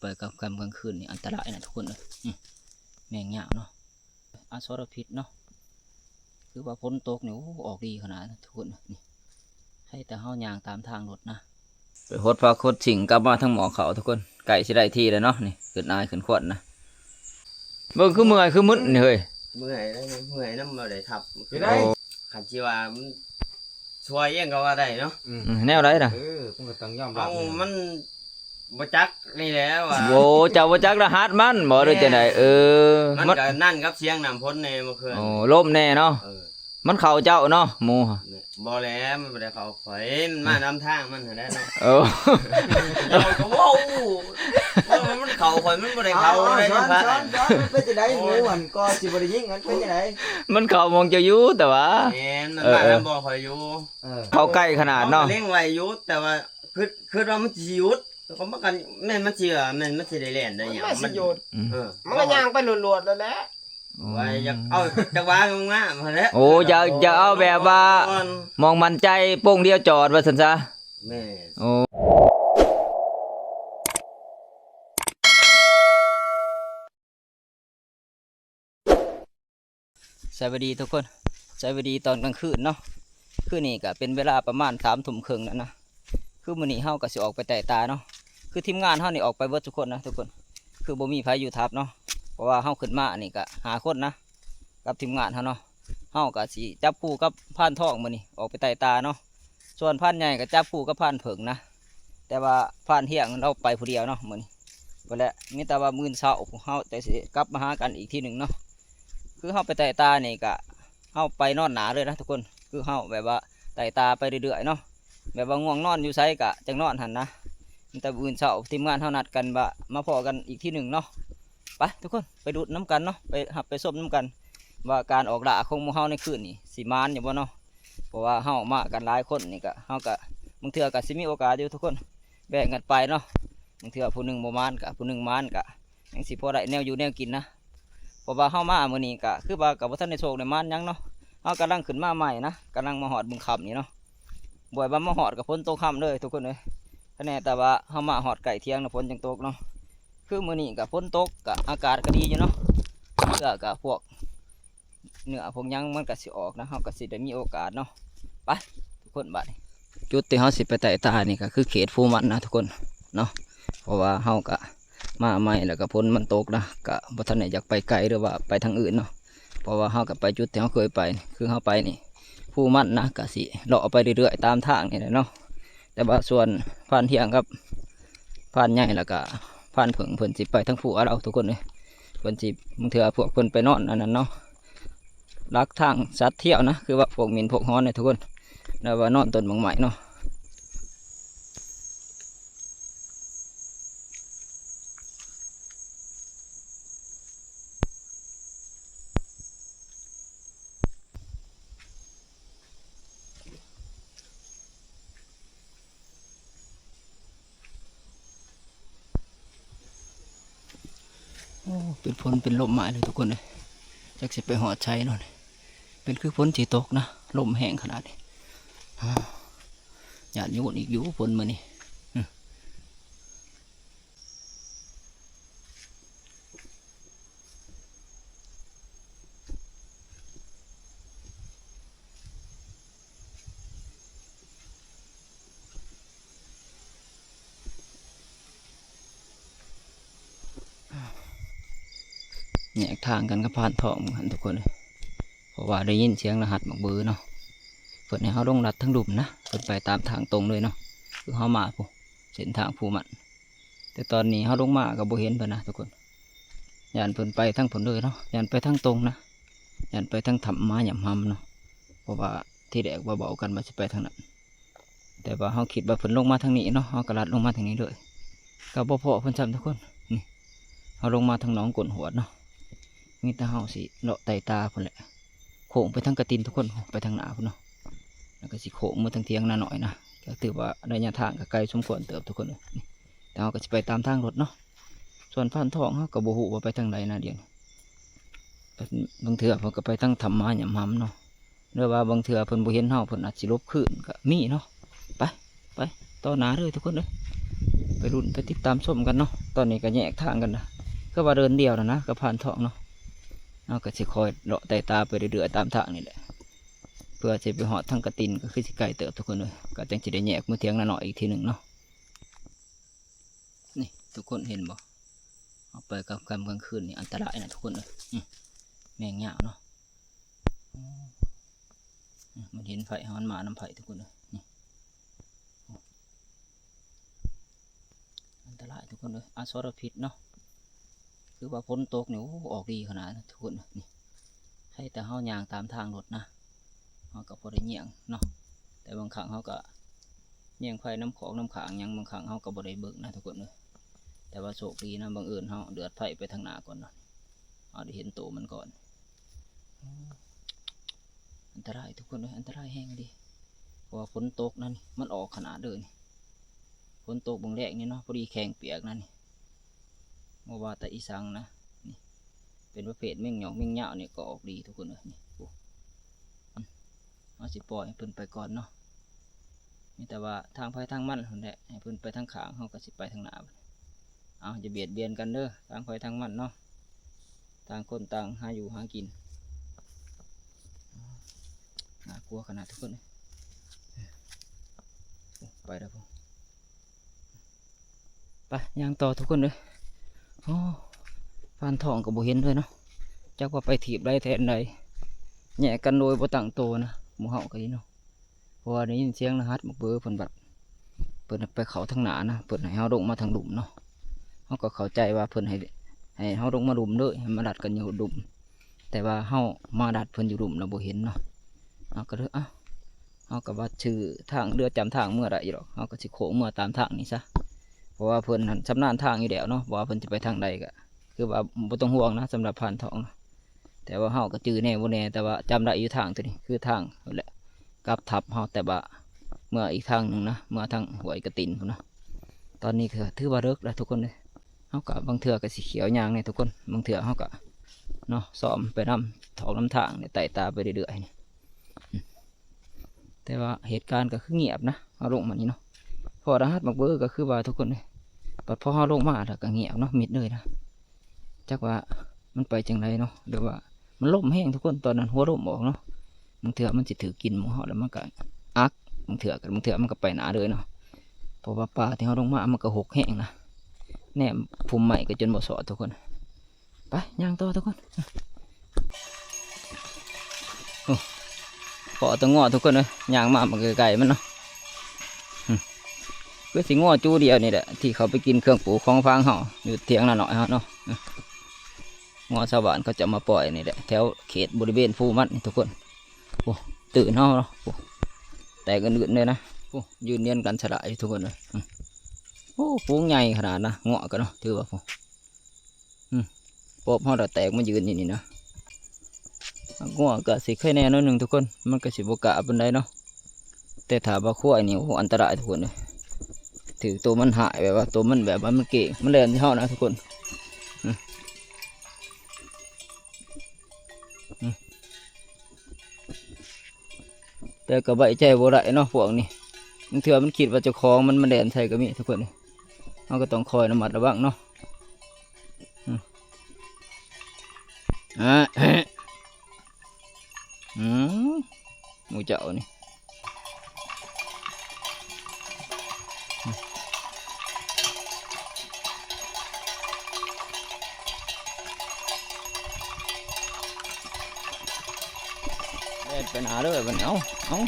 ໄປກາງຄ່ຳກາງຄືນນີ້ອັນຕະລາຍນະທຸກຄົນເອີຍ. ອືມ ແມງຍາວເນາະ ອະສອລະພິດເນາະ. ຄືວ່າຝົນຕົກນີ້ ໂອ້ ອອກດີຂະໜາດນະທຸກຄົນເອີຍ. ນີ້ ໃຫ້ແຕ່ເຮົາຍ່າງຕາມທາງລົດນະ. ໄປຫົດຜັກຫົດສິງກັບມາທາງໝໍ້ເຂົ້າທຸກຄົນ. ໃກ້ຊິໄດ້ທີ່ແລ້ວເນາະ. ນີ້ ຂຶ້ນອາຍຂຶ້ນຄວັນນະ. ເບິ່ງຄືເມື່ອຍຄືມຶນນີ້ເຮີ້ຍ. ເມື່ອຍເດ້ ເມື່ອຍນຳ ບໍ່ໄດ້ທັບ. ຄືໄດ້ ໂອ້ ຄັນຊິວ່າມັນຊ່ວຍຫຍັງກໍວ່າໄດ້ເນາະ. ອືມ ອືມ ແນວໃດນະ? ເອີ ມັນກໍຕ້ອງຍອມຮັບ. ເອົາ ມັນບໍ່ຈັກນີ້ແຫຼະວ່າ. ໂອ້ ເຈົ້າບໍ່ຈັກລະຫັດມັນບໍ່ ຫຼືຈັ່ງໃດ? ເອີ ມັນ ມັນກໍນັ້ນກັບສຽງນ້ຳຝົນແດ່ເມື່ອຄືນ. ໂອ້ ລົມແດ່ເນາະ. ເອີ ມັນເຂົ້າເຈົ້າເນາະ ໝູ. ບໍ່ແຫຼະ ມັນບໍ່ໄດ້ເຂົ້າຂ້ອຍ ມັນມານຳທາງມັນຫັ້ນແຫຼະເນາະ. ເອີ ເຈົ້າກໍເວົ້າ ເວົ້າມັນເຂົ້າຂ້ອຍ ມັນບໍ່ໄດ້ເຂົ້າໄດ້. ມັນເປັນຈັ່ງໃດ ໝູຫັ້ນກໍຊິບໍ່ໄດ້ຍິງ ມັນເປັນຈັ່ງໃດ? ມັນເຂົ້າໝ່ອງເຈົ້າຢູ່ ແຕ່ວ່າ ແມ່ນ ມັນມານຳບ່ອນຂ້ອຍຢູ່. ເອີ ເຂົ້າໃກ້ຂະໜາດເນາະ. ເຮົາກໍເລັງໄວ້ຢູ່ ແຕ່ວ່າ ຄິດ ຄິດວ່າມັນຊິຢຸດ ກໍມັນກໍແມ່ນ ມັນຊິ ແມ່ນ ມັນຊິໄດ້ແລ່ນໄດ້ຫຍັງ ມັນຊິຢຸດ. ເອີ ມັນກໍຍ່າງໄປລວດໆ ແລ້ວແຫຼະ. ໂອ້ ວ່າຢາກເອົາຈັກຫວະງາມໆ ຫັ້ນແຫຼະ. ໂອ້ ຢາກ ຢາກເອົາແບບວ່າ ໝ່ອງໝັ້ນໃຈ ໂປ້ງດຽວຈອດ ວ່າຊັ້ນຊະ. ແມ່ນ. ໂອ້ ສະບາຍດີທຸກຄົນ ສະບາຍດີຕອນກາງຄືນເນາະ. ຄືນີ້ກະເປັນເວລາປະມານສາມທຸ່ມເຄິ່ງແລ້ວນະ. ຄືມື້ນີ້ເຮົາກະຊິອອກໄປໄຕ່ຕາເນາະ. ຄືທີມງານເຮົານີ້ອອກໄປເບິດທຸກຄົນນະທຸກຄົນ. ຄືບໍ່ມີໃຜຢູ່ທັບເນາະ ເພາະວ່າເຮົາຂຶ້ນມານີ້ກະຫ້າຄົນນະ ກັບທີມງານເຮົາເນາະ. ເຮົາກະຊິຈັບຄູ່ກັບພານທອງມື້ນີ້ອອກໄປໄຕ່ຕາເນາະ. ສ່ວນພານໃຫຍ່ກໍຈັບຄູ່ກັບພານເຜິ້ງນະ ແຕ່ວ່າພານທ່ຽງລາວໄປຜູ້ດຽວເນາະມື້ນີ້. ພຸ້ນແຫຼະ ມີແຕ່ວ່າມື້ເຊົ້າພວກເຮົາຈະຊິກັບມາຫາກັນອີກທີໜຶ່ງເນາະ. ຄືເຮົາໄປໄຕ່ຕານີ້ກະ ເຮົາໄປນອນໜ້າເລີຍນະທຸກຄົນ. ຄືເຮົາແບບວ່າໄຕ່ຕາໄປເລື້ອຍໆເນາະ ແບບວ່າງ່ວງນອນຢູ່ໃສກະຈັ່ງນອນຫັ້ນນະ. ມີແຕ່ມື້ເຊົ້າທີມງານເຮົານັດກັນວ່າມາພໍ້ກັນອີກທີໜຶ່ງເນາະ. ໄປທຸກຄົນ ໄປລຸ້ນນຳກັນເນາະ ໄປຮັບໄປຊົມນຳກັນ ວ່າການອອກລ່າຂອງໝູ່ເຮົາໃນຄືນນີ້ຊິໝານຢູ່ບໍ່ເນາະ. ເພາະວ່າເຮົາມາກັນຫຼາຍຄົນນີ້ກະ ເຮົາກະ ບາງເທື່ອກະຊິມີໂອກາດຢູ່ທຸກຄົນ ແບ່ງກັນໄປເນາະ. ບາງເທື່ອຜູ້ໜຶ່ງບໍ່ໝານກະ ຜູ້ໜຶ່ງໝານກະ ຍັງຊິພໍໄດ້ແນວຢູ່ແນວກິນນະ. ເພາະວ່າເຮົາມາມື້ນີ້ກະ ຄືວ່າກະບໍ່ທັນໄດ້ໂຊກໄດ້ໝານຫຍັງເນາະ. ເຮົາກຳລັງຂຶ້ນມາໃໝ່ນະ ກຳລັງມາຮອດບຶງຄຳນີ້ເນາະ. ບໍ່ວ່າມາຮອດກະຝົນຕົກຮຳເລີຍທຸກຄົນເອີຍ. ຄະແນນແຕ່ວ່າເຮົາມາຮອດໃກ້ທ່ຽງນະ ຝົນຈັ່ງຕົກເນາະ. ຄືມື້ນີ້ກະຝົນຕົກ ກະອາກາດກະດີຢູ່ເນາະ. ເພື່ອກະພວກ ເນື້ອພວກຫຍັງມັນກະຊິອອກນະ ເຮົາກະຊິໄດ້ມີໂອກາດເນາະ. ໄປທຸກຄົນ ບາດນີ້ ຈຸດທີ່ເຮົາຊິໄປໄຕ່ຕານີ້ກະຄືເຂດພູມັນນະທຸກຄົນເນາະ. ເພາະວ່າເຮົາກະມາໃໝ່ ແລ້ວກະຝົນມັນຕົກນະ ກະບໍ່ທັນໄດ້ຢາກໄປໄກ ຫຼືວ່າໄປທາງອື່ນເນາະ. ເພາະວ່າເຮົາກະໄປຈຸດທີ່ເຮົາເຄີຍໄປ ຄືເຮົາໄປນີ້ ພູມັນນະ ກະຊິເລາະໄປເລື້ອຍໆຕາມທາງນີ້ແຫຼະເນາະ. ແຕ່ວ່າສ່ວນພານທ່ຽງກັບພານໃຫຍ່ ແລ້ວກະພານເຜິ້ງ ເພິ່ນຊິໄປທາງພູອາເລົາທຸກຄົນເອີຍ. ເພິ່ນຊິ ບາງເທື່ອພວກເພິ່ນໄປນອນອັນນັ້ນເນາະ ລັກທາງສັດທ່ຽວນະ ຄືວ່າພວກໝິ່ນພວກຫອນນະທຸກຄົນ ແລ້ວວ່ານອນຕົ້ນໝາກໄມ້ເນາະ. ໂອ້ ເປັນຝົນເປັນລົມມາເລີຍທຸກຄົນເອີຍ. ຈັກຊິໄປຮອດໃສເນາະ. ເປັນຄືຝົນຊິຕົກນະ ລົມແຮງຂະໜາດນີ້. ຢ້ານຍູນອີກຢູ່ຝົນມື້ນີ້. ແຍກທາງກັນກັບພານທອງຫັ້ນທຸກຄົນເອີຍ. ເພາະວ່າໄດ້ຍິນສຽງລະຫັດໝາກບືເນາະ. ເພິ່ນໃຫ້ເຮົາລົງລັດທາງລຸ່ມນະ ເພິ່ນໄປຕາມທາງຕົງເລີຍເນາະ. ຄືເຮົາມາພຸ້ນ ເສັ້ນທາງພູມັນ. ແຕ່ຕອນນີ້ເຮົາລົງມາກໍບໍ່ເຫັນເພິ່ນນະທຸກຄົນ. ຢ້ານເພິ່ນໄປທາງພຸ້ນເລີຍເນາະ. ຢ້ານໄປທາງຕົງນະ. ຢ້ານໄປທາງຖ້ຳໝາຫຍ້ຳຫຳເນາະ. ເພາະວ່າທີແລກວ່າເວົ້າກັນວ່າຊິໄປທາງນັ້ນ. ແຕ່ວ່າເຮົາຄິດວ່າເພິ່ນລົງມາທາງນີ້ເນາະ. ເຮົາກໍລັດລົງມາທາງນີ້ເລີຍ. ກໍບໍ່ພໍ້ເພິ່ນຊ້ຳທຸກຄົນ. ນີ້ ເຮົາລົງມາທາງໜອງກົ້ນຫວດເນາະ. ມີແຕ່ເຮົາຊິເລາະໄຕ່ຕາພຸ້ນແຫຼະ. ໂຄ້ງໄປທາງກະຕິນທຸກຄົນ ໄປທາງໜ້າພຸ້ນເນາະ. ແລ້ວກໍຊິໂຄ້ງມາທາງຖຽງນານ້ອຍນະ. ກໍຖືວ່າໄລຍະທາງກໍໄກສົມຄວນເຕີບທຸກຄົນເອີຍ. ແຕ່ເຮົາກໍຊິໄປຕາມທາງລົດເນາະ. ສ່ວນພານທອງເຮົາກໍບໍ່ຮູ້ວ່າໄປທາງໃດນະດຽວນີ້. ບາງເທື່ອເພິ່ນກໍໄປທາງຖ້ຳໝາຫຍ້ຳຫຳເນາະ. ຫຼືວ່າບາງເທື່ອເພິ່ນບໍ່ເຫັນເຮົາ ເພິ່ນອາດຊິຫຼົບຄືນກໍມີເນາະ. ໄປ ໄປຕໍ່ໜ້າເດີທຸກຄົນເດີ. ໄປລຸ້ນໄປຕິດຕາມຊົມກັນເນາະ. ຕອນນີ້ກໍແຍກທາງກັນນະ ຄືວ່າເດີ່ນດຽວນະນະ ກັບພານທອງເນາະ. ເຮົາກໍຊິຄ່ອຍເລາະໄຕ່ຕາໄປເລື້ອຍໆຕາມທາງນີ້ແຫຼະ ເພື່ອຊິໄປຮອດທາງກະຕິນ ກໍຄືຊິໄກເຕີບທຸກຄົນເອີຍ. ກໍຈັ່ງຊິໄດ້ແຍກມາຖຽງນານ້ອຍອີກທີໜຶ່ງເນາະ. ນີ້ທຸກຄົນເຫັນບໍ່? ອອກໄປກາງຄ່ຳກາງຄືນນີ້ອັນຕະລາຍນະທຸກຄົນເອີຍ. ນີ້ແມງຍາວເນາະ. ອືມ ມັນເຫັນໄຟ ມັນມານຳໄຟທຸກຄົນເອີຍ. ນີ້ ອັນຕະລາຍທຸກຄົນເອີຍ ອະສອລະພິດເນາະ. ຄືວ່າຝົນຕົກນີ້ ໂອ້ ອອກດີຂະໜາດນະທຸກຄົນ. ນີ້ ໃຫ້ແຕ່ເຮົາຍ່າງຕາມທາງລົດນະ ເຮົາກໍພໍໄດ້ຍ່ຽງເນາະ. ແຕ່ບາງຄັ້ງເຮົາກໍຍ່ຽງໄຟນຳຂອກນຳຂ້າງຫຍັງ ບາງຄັ້ງເຮົາກໍບໍ່ໄດ້ເບິ່ງນະທຸກຄົນເອີຍ. ແຕ່ວ່າໂຊກດີນະ ບັງເອີນເຮົາເລືອດໄຟໄປທາງໜ້າກ່ອນເນາະ ເຮົາໄດ້ເຫັນໂຕມັນກ່ອນ. ອັນຕະລາຍທຸກຄົນເອີຍ ອັນຕະລາຍແຮງອີ່ຫຼີ ເພາະວ່າຝົນຕົກນັ້ນ ມັນອອກຂະໜາດເລີຍນີ້. ຝົນຕົກບາງແລກນີ້ເນາະ ພໍດີແຂ້ງປຽກນັ້ນນີ້ ບໍ່ວ່າແຕ່ອີສັງນະ. ນີ້ເປັນປະເພດແມງຫຍອກແມງຍາວນີ້ກໍອອກດີທຸກຄົນເອີຍ. ນີ້ ໂອ້ ອືມ ເຮົາຊິປ່ອຍໃຫ້ເພິ່ນໄປກ່ອນເນາະ. ມີແຕ່ວ່າທາງໃຜທາງມັນຫັ້ນແຫຼະ ໃຫ້ເພິ່ນໄປທາງຂ້າງ ເຮົາກໍຊິໄປທາງໜ້າ. ເອົາ ຢ່າບຽດບຽນກັນເດີ ທາງໃຜທາງມັນເນາະ ຕ່າງຄົນຕ່າງຫາຢູ່ຫາກິນ. ໜ້າກົວຂະໜາດທຸກຄົນເອີຍ. ໂອ້ ໄປແລ້ວພຸ້ນ. ໄປຍ່າງຕໍ່ທຸກຄົນເອີຍ. ໂອ້ ພານທອງກໍບໍ່ເຫັນເລີຍເນາະ ຈັກວ່າໄປທີບໃດແທນໃດ. ແຍກກັນໂດຍບໍ່ຕັ້ງໂຕນະ ໝູ່ເຮົາກໍດີເນາະ. ເພາະວ່າໄດ້ຍິນສຽງລະຫັດໝາກເບີ ເພິ່ນບັດ ເພິ່ນໄປເຂົ້າທາງໜ້ານະ ເພິ່ນໃຫ້ເຮົາລົງມາທາງລຸ່ມເນາະ. ເຮົາກໍເຂົ້າໃຈວ່າເພິ່ນໃຫ້ ໃຫ້ເຮົາລົງມາລຸ່ມເລີຍ ໃຫ້ມາລັດກັນຢູ່ລຸ່ມ. ແຕ່ວ່າເຮົາມາດັດເພິ່ນຢູ່ລຸ່ມແລ້ວບໍ່ເຫັນເນາະ ເຮົາກໍເລີຍ ເອົ້າ ເຮົາກໍວ່າຊື່ທາງເຮືອຈຳທາງເມືອໄດ້ຢູ່ດອກ ເຮົາກໍຊິໂຄ້ງເມືອຕາມທາງນີ້ຊະ. ເພາະວ່າເພິ່ນຫັ້ນຊຳນານທາງຢູ່ແລ້ວເນາະ ວ່າເພິ່ນຈະໄປທາງໃດ ກໍຄືວ່າບໍ່ຕ້ອງຫ່ວງນະ ສຳລັບພານທອງນະ. ແຕ່ວ່າເຮົາກໍຈື່ແນ່ບໍ່ແນ່ ແຕ່ວ່າຈຳໄດ້ຢູ່ທາງໂຕນີ້ ຄືທາງຫັ້ນແຫຼະ ກັບທັບເຮົາ ແຕ່ວ່າເມືອອີກທາງໜຶ່ງນະ ເມືອທາງຫ້ວຍກະຕິນພຸ້ນນະ. ຕອນນີ້ກໍຖືວ່າເລິກແລ້ວທຸກຄົນເອີຍ. ເຮົາກໍບາງເທື່ອກໍຊິຂ້ຽວຍ່າງແດ່ທຸກຄົນ ບາງເທື່ອເຮົາກໍເນາະ ຊອມໄປນຳຖອກນຳທາງນີ້ ໄຕ່ຕາໄປເລື້ອຍໆນີ້. ແຕ່ວ່າເຫດການກໍຄືງຽບນະ ເຮົາລົງມານີ້ເນາະ ເພາະວ່າລະຫັດໝາກເບີກໍຄືວ່າທຸກຄົນເອີຍ. ບັດພໍເຮົາລົງມາແລ້ວກໍງຽບເນາະ ມິດເລີຍນະ. ຈັກວ່າມັນໄປຈັ່ງໃດເນາະ ຫຼືວ່າມັນລົມແຮງທຸກຄົນ ຕອນນັ້ນຫົວລົມອອກເນາະ. ບາງເທື່ອມັນຊິຖືກກິ່ນໝູ່ເຮົາ ແລ້ວມັນກໍອັກ ບາງເທື່ອ ບາງເທື່ອມັນກໍໄປໜ້າເລີຍເນາະ. ເພາະວ່າປ່າທີ່ເຮົາລົງມາມັນກໍຮົກແຮງນະ ແນມພຸ່ມໄມ້ກໍຈົນບໍ່ສອດທຸກຄົນ. ໄປຍ່າງຕໍ່ທຸກຄົນ. ໂອ້ ພໍ້ແຕ່ງໍ້ທຸກຄົນເອີຍ ຍ່າງມາມັນກໍໃກ້ໆມັນເນາະ. ອືມ ຄືຊິງໍ້ຈູດຽວນີ້ແຫຼະ ທີ່ເຂົາໄປກິນເຄື່ອງປູຂອງຟາງເຮົາ ຢູ່ຖຽງນານ້ອຍເຮົາເນາະ. ງໍ້ຊາວບ້ານເຂົາຈະມາປ່ອຍນີ້ແຫຼະ ແຖວເຂດບໍລິເວນພູມັນນີ້ທຸກຄົນ. ໂອ້ ຕື່ນເຮົາເນາະ ໂອ້ ແຕກອື່ນໆເລີຍນະ. ໂອ້ ຢືນລຽນກັນສະຫຼາຍທຸກຄົນເອີຍ. ອືມ ໂອ້ ຝູງໃຫຍ່ຂະໜາດນະ ງໍ້ກໍເນາະ ຖືວ່າ ໂອ້ ອືມ ປົບເຮົາລະແຕກມາຢືນຢູ່ນີ້ນະ. ງໍ້ກໍຊິໄຄແນ່ໜ້ອຍໜຶ່ງທຸກຄົນ ມັນກໍຊິບໍ່ກ້າປານໃດເນາະ. ແຕ່ຖ້າວ່າຄວາຍນີ້ ໂອ້ ອັນຕະລາຍທຸກຄົນເອີຍ. ຖືກໂຕມັນຮ້າຍ ແບບວ່າໂຕມັນ ແບບວ່າມັນເກງ ມັນແລ່ນໃສ່ເຮົານະທຸກຄົນ. ອືມ ອືມ ແຕ່ກໍໄວ້ໃຈບໍ່ໄດ້ເນາະພວກນີ້ ບາງເທື່ອມັນຄິດວ່າເຈົ້າຂອງມັນມາແລ່ນໃສ່ກໍມີທຸກຄົນເອີຍ. ເຮົາກໍຕ້ອງຄອຍລະມັດລະວັງເນາະ. ອືມ ອາ ອືມ ໝູ່ເຈົ້ານີ້ ແລ່ນໄປໜ້າເລີຍບັດນີ້. ເອົາ ເອົາ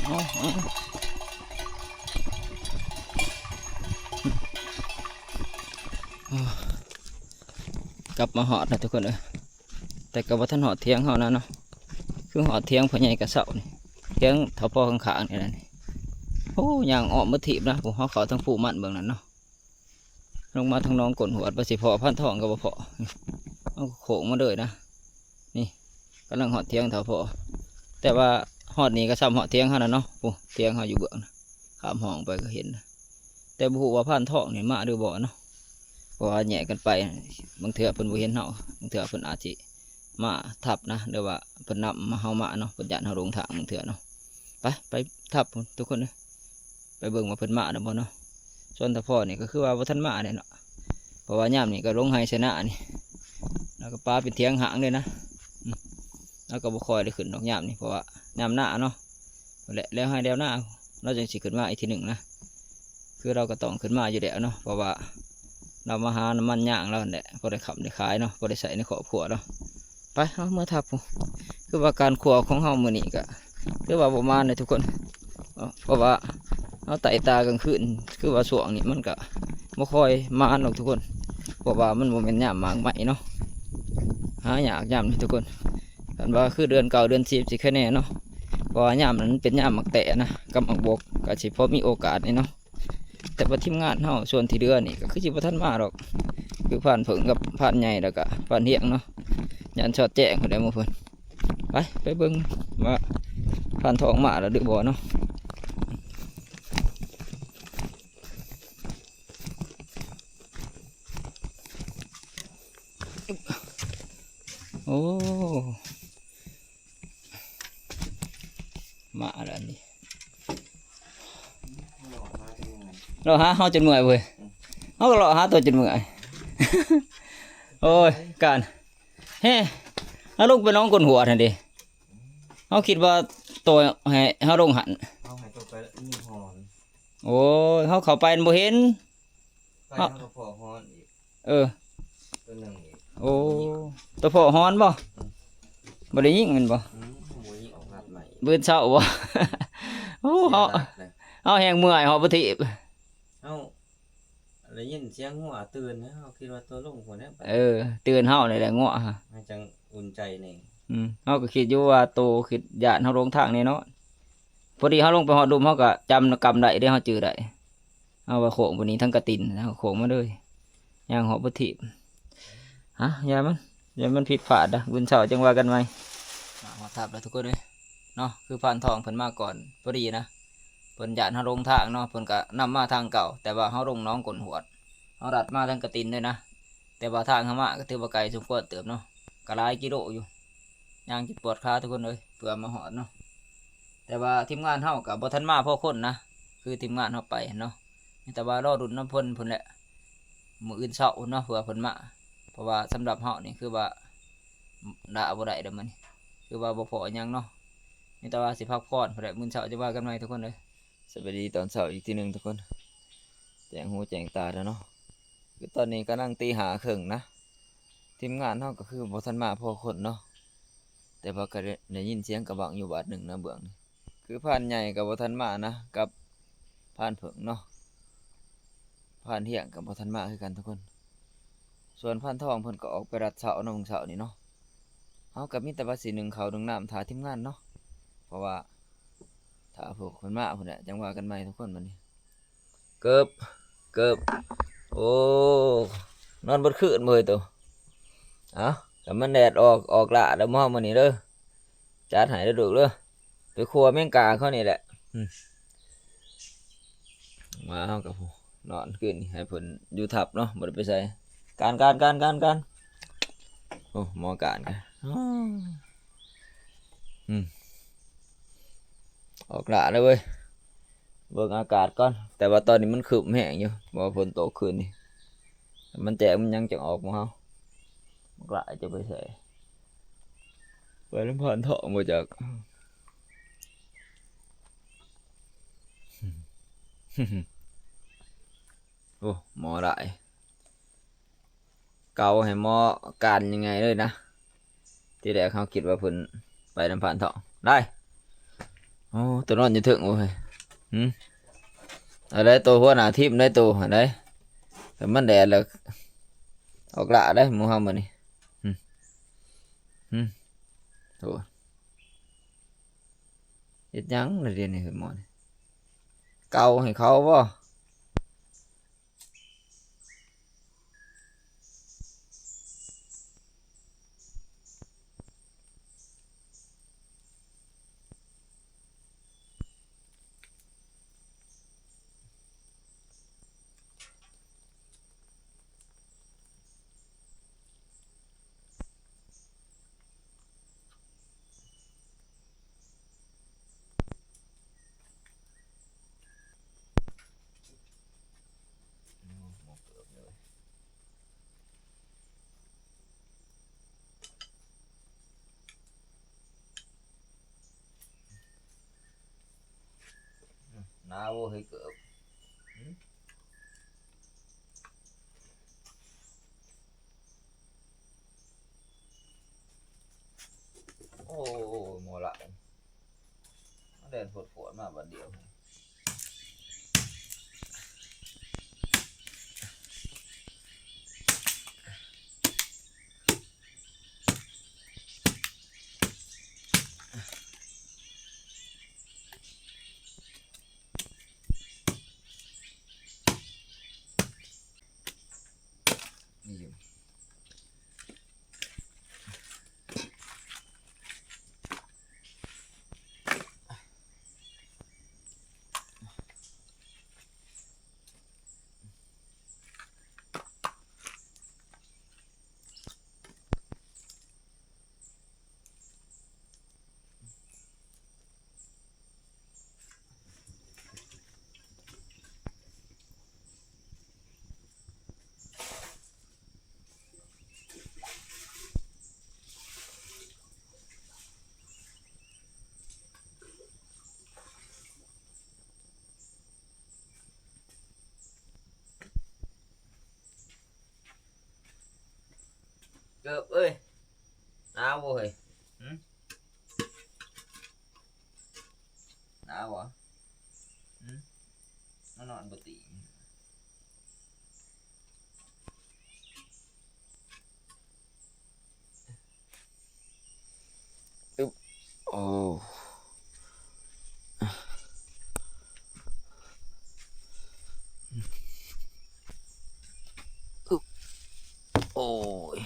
ເອົາ ເອົາ ກັບມາຮອດແລ້ວທຸກຄົນເອີຍ. ແຕ່ກໍບໍ່ທັນຮອດຖຽງເຮົານະເນາະ ຄືຮອດຖຽງພໍ່ໃຫຍ່ກະເຊົານີ້ ຖຽງເຖົ້າພໍ່ຂ້າງໆນີ້ແຫຼະນີ້. ໂອ້ ຍ່າງອ້ອມໝົດທີບນະ ພວກເຮົາເຂົ້າທາງພູມັນເບື້ອງນັ້ນເນາະ ລົງມາທາງໜອງກົ້ນຫວດ ວ່າຊິພໍ້ພານທອງກໍບໍ່ພໍ້. ເຮົາໂຄ້ງມາເລີຍນະ. ນີ້ກຳລັງຮອດຖຽງເຖົ້າພໍ່ ແຕ່ວ່າຮອດນີ້ກໍຊ່ຳຮອດຖຽງເຮົານະເນາະ. ໂອ້ ຖຽງເຮົາຢູ່ເບື້ອງນະ ຂ້າມຫ້ອງໄປກໍເຫັນນະ. ແຕ່ບໍ່ຮູ້ວ່າພານທອງນີ້ມາຫຼືບໍ່ເນາະ ເພາະວ່າແຍກກັນໄປ ບາງເທື່ອເພິ່ນບໍ່ເຫັນເຮົາ ບາງເທື່ອເພິ່ນອາດຊິມາທັບນະ ຫຼືວ່າເພິ່ນນຳມາເຮົາມາເນາະ ເພິ່ນຢ້ານເຮົາຫຼົງທາງບາງເທື່ອເນາະ. ໄປ ໄປທັບພຸ້ນທຸກຄົນເອີຍ ໄປເບິ່ງວ່າເພິ່ນມາແລ້ວບໍ່ເນາະ. ສ່ວນຕາພໍ່ນີ້ກໍຄືວ່າບໍ່ທັນມາແຫຼະເນາະ ເພາະວ່າຍາມນີ້ກໍລົງໄຮ່ໄຊນານີ້ ແລ້ວກໍປາເປັນຖຽງຫ້າງເດ້ນະ. ອືມ ລາວກໍບໍ່ຄ່ອຍໄດ້ຂຶ້ນດອກຍາມນີ້ ເພາະວ່າຍາມນາເນາະ ແລ້ວ ແລ້ວໄຮ່ແລ້ວນາ ລາວຈັ່ງຊິຂຶ້ນມາອີກເທື່ອໜຶ່ງນະ. ຄືລາວກໍຕ້ອງຂຶ້ນມາຢູ່ແລ້ວເນາະ ເພາະວ່າລາວມາຫານ້ຳມັນຍາງລາວຫັ້ນແຫຼະ ພໍໄດ້ຄ້ຳໄດ້ຂາຍເນາະ ພໍໄດ້ໃຊ້ໃນຄອບຄົວເນາະ. ໄປ ເຮົາເມືອທັບພຸ້ນ. ຄືວ່າການຂົ້ວຂອງເຮົາມື້ນີ້ກໍຖືວ່າບໍ່ໝານເດ້ທຸກຄົນ ເພາະວ່າເຮົາໄຕ່ຕາກາງຄືນ ຄືວ່າຊ່ວງນີ້ມັນກໍບໍ່ຄ່ອຍໝານດອກທຸກຄົນ ເພາະວ່າມັນບໍ່ແມ່ນຍາມໝາກໄມ້ເນາະ ຫາຍາກຍາມນີ້ທຸກຄົນ. ຄັນວ່າຄືເດືອນເກົ້າເດືອນສິບຊິໄຄແນ່ເນາະ ເພາະວ່າຍາມນັ້ນມັນເປັນຍາມໝາກແຕນະກັບໝາກບົກ ກໍຊິພໍມີໂອກາດແນ່ເນາະ. ແຕ່ວ່າທີມງານເຮົາສ່ວນທີ່ເຫຼືອນີ້ກໍຄືຊິບໍ່ທັນມາດອກ ຄືພານເຜິ້ງກັບພານໃຫຍ່ ແລ້ວກໍພານຮຽງເນາະ ຢ້ານຊອດແຈ້ງພຸ້ນແຫຼະໝູ່ເພິ່ນ. ໄປ ໄປເບິ່ງວ່າພານທອງມາແລ້ວຫຼືບໍ່ເນາະ. ໂອ້ ມາແລ້ວນີ້ ເລາະຫາເຮົາຈົນເມື່ອຍເວີຍ ເຮົາກໍເລາະຫາໂຕຈົນເມື່ອຍ. ໂອ້ຍ ການ ເຮ ເຮົາລົງໄປໜອງກົ້ນຫວດຫັ້ນເດ ເຮົາຄິດວ່າໂຕໃຫ້ເຮົາລົງຫັ້ນ ເຮົາໃຫ້ໂຕໄປຍິງຮອນ. ໂອ້ຍ ເຮົາເຂົ້າໄປບໍ່ເຫັນ ໄປເຮົາກໍພໍຮອນອີກ. ເອີ ໂຕໜຶ່ງອີກ. ໂອ້ ໂຕພໍ່ຮອນບໍ່? ອືມ ບໍ່ໄດ້ຍິງແມ່ນບໍ່? ອືມ ບໍ່ຍິງອອກລັດໃໝ່ ບືນເຊົ້າບໍ່? ໂອ້ ເຮົາ ເຮົາແຮງເມື່ອຍ ເຮົາບໍ່ຖີບ ເຮົາໄດ້ຍິນສຽງງົວຕື່ນ ເຮົາຄິດວ່າໂຕລົງພຸ້ນແຫຼະ. ເອີ ຕື່ນເຮົານີ້ແຫຼະ ງົວ ເຮົາຈັ່ງອຸ່ນໃຈແດ່. ອືມ ເຮົາກໍຄິດຢູ່ວ່າໂຕ ຄິດຢ້ານເຮົາຫຼົງທາງແນ່ນອນ. ພໍດີເຮົາລົງໄປຮອດລຸ່ມ ເຮົາກໍຈຳກຳໄດ້ເດ້ ເຮົາຈື່ໄດ້. ເອົາວ່າໂຄ້ງບາດນີ້ ທາງກະຕິນ ເອົາໂຄ້ງມາເລີຍ ຍ່າງເຫາະບໍ່ຖີບ. ຮະ ຢ່າມັນ ຢ່າມັນຜິດພາດເດີ້ ມື້ເຊົ້າຈັ່ງວ່າກັນໃໝ່. ມາຮອດທັບແລ້ວທຸກຄົນເອີຍເນາະ. ຄືພານທອງເພິ່ນມາກ່ອນພໍດີນະ ເພິ່ນຢ້ານເຮົາຫຼົງທາງເນາະ ເພິ່ນກະນຳມາທາງເກົ່າ ແຕ່ວ່າເຮົາລົງໜອງກົ້ນຫວດ ເຮົາລັດມາທາງກະຕິນເລີຍນະ. ແຕ່ວ່າທາງເຮົາມາກໍຖືວ່າໄກສົມຄວນເຕີບເນາະ ກໍຫຼາຍກິໂລຢູ່. ຍ່າງຈົນປວດຂາທຸກຄົນເອີຍ ເພື່ອມາຮອດເນາະ. ແຕ່ວ່າທີມງານເຮົາກໍບໍ່ທັນມາພໍຄົນນະ ຄືທີມງານເຮົາໄປຫັ້ນເນາະ. ມີແຕ່ວ່າລໍລຸ້ນນຳເພິ່ນພຸ້ນແຫຼະ ມື້ອື່ນເຊົ້າພຸ້ນເນາະ ເພື່ອເພິ່ນມາ. ເພາະວ່າສຳລັບເຮົານີ້ຄືວ່າລາບໍ່ໄດ້ເດີ້ມື້ນີ້ ຄືວ່າບໍ່ພໍຫຍັງເນາະ. ມີແຕ່ວ່າຊິພັກຜ່ອນພຸ້ນແຫຼະ ມື້ເຊົ້າຈະວ່າກັນໃໝ່ທຸກຄົນເອີຍ. ສະບາຍດີຕອນເຊົ້າອີກທີໜຶ່ງທຸກຄົນ ແຈ້ງຫູແຈ້ງຕາແລ້ວເນາະ. ຄືຕອນນີ້ກຳລັງຕີຫ້າເຄິ່ງນະ ທີມງານເຮົາກໍຄືບໍ່ທັນມາພໍຄົນເນາະ. ແຕ່ວ່າກໍໄດ້ ໄດ້ຍິນສຽງກະບັງຢູ່ບາດໜຶ່ງນະເບື້ອງນີ້ ຄືພານໃຫຍ່ກໍບໍ່ທັນມານະ ກັບພານເຜິ້ງເນາະ ພານຮຽງກໍບໍ່ທັນມາຄືກັນທຸກຄົນ. ສ່ວນພານທອງເພິ່ນກໍອອກໄປລັດເຊົ້າເນາະ ມື້ເຊົ້ານີ້ເນາະ. ເຮົາກໍມີແຕ່ວ່າຊິໜຶ້ງເຂົ້າໜຶ້ງນ້ຳຖ້າທີມງານເນາະ ເພາະວ່າຖ້າພວກເພິ່ນມາພຸ້ນແຫຼະ ຈັ່ງວ່າກັນໃໝ່ທຸກຄົນ. ບາດນີ້ ເກີບ ເກີບ ໂອ້ ນອນເບິດຄືນບໍ່ເຮີ້ຍໂຕ. ເອົ້າ ຄັນມັນແດດອອກ ອອກຫຼ້າແລ້ວເຮົາມື້ນີ້ເດີ້ ຈັດໃຫ້ເດີ້ລູກເດີ້ ໄປຄົວແມງກາເຂົານີ້ແຫຼະ. ອືມ ມາເຮົາກໍນອນຄືນນີ້ໃຫ້ເພິ່ນຢູ່ທັບເນາະ ບໍ່ໄດ້ໄປໃສ. ການ ການ ການ ການ ການ ໂອ້ ໝໍການກະ ອືມ ອອກຫຼ້າແລ້ວເວີຍ. ເບິ່ງອາກາດກ່ອນ ແຕ່ວ່າຕອນນີ້ມັນຄຶ້ມແຮງຢູ່ ບໍ່ວ່າຝົນຕົກຄືນນີ້ ມັນແຈ້ງມັນຫຍັງຈັ່ງອອກໝູ່ເຮົາ. ບັກຫຼ້າຈະໄປໃສ ໄປນຳພານທອງບໍ່ຈັກ. ໂອ້ ໝໍຫຼາຍ. ເກົາໃຫ້ໝໍການຍັງໄງເລີຍນະ. ທີແລກເຮົາຄິດວ່າເພິ່ນໄປນຳພານທອງໄດ້. ໂອ້ ໂຕນອນຢູ່ເທິງ ໂອ້ຍ ຫືມ ອັນໃດ ໂຕຫົວໜ້າທີມໄດ້ ໂຕອັນໃດ ແຕ່ມັນແດດແລ້ວ ອອກຫຼ້າໄດ໋ໝູ່ເຮົາມື້ນີ້. ຫືມ ຫືມ ໂອ້ ເຮັດຫຍັງລະດຽວນີ້ ໝໍນີ້ ເກົາໃຫ້ເຂົາບໍ? ໜາວບໍ່ເຮີ້ຍເກີບ? ຫືມ? ໂອ້ຍ ໝໍລະ ແລ່ນພວດໆມາບາດດຽວ. ນີ້ຢູ່. ເກີບເອີຍ ໜາວບໍ່ເຮີ້ຍ? ຫືມ? ໜາວບໍ່? ຫືມ? ມານອນບໍ່ຕີງ. ອຶບ ໂອ້ ອຶບ ໂອ້ຍ.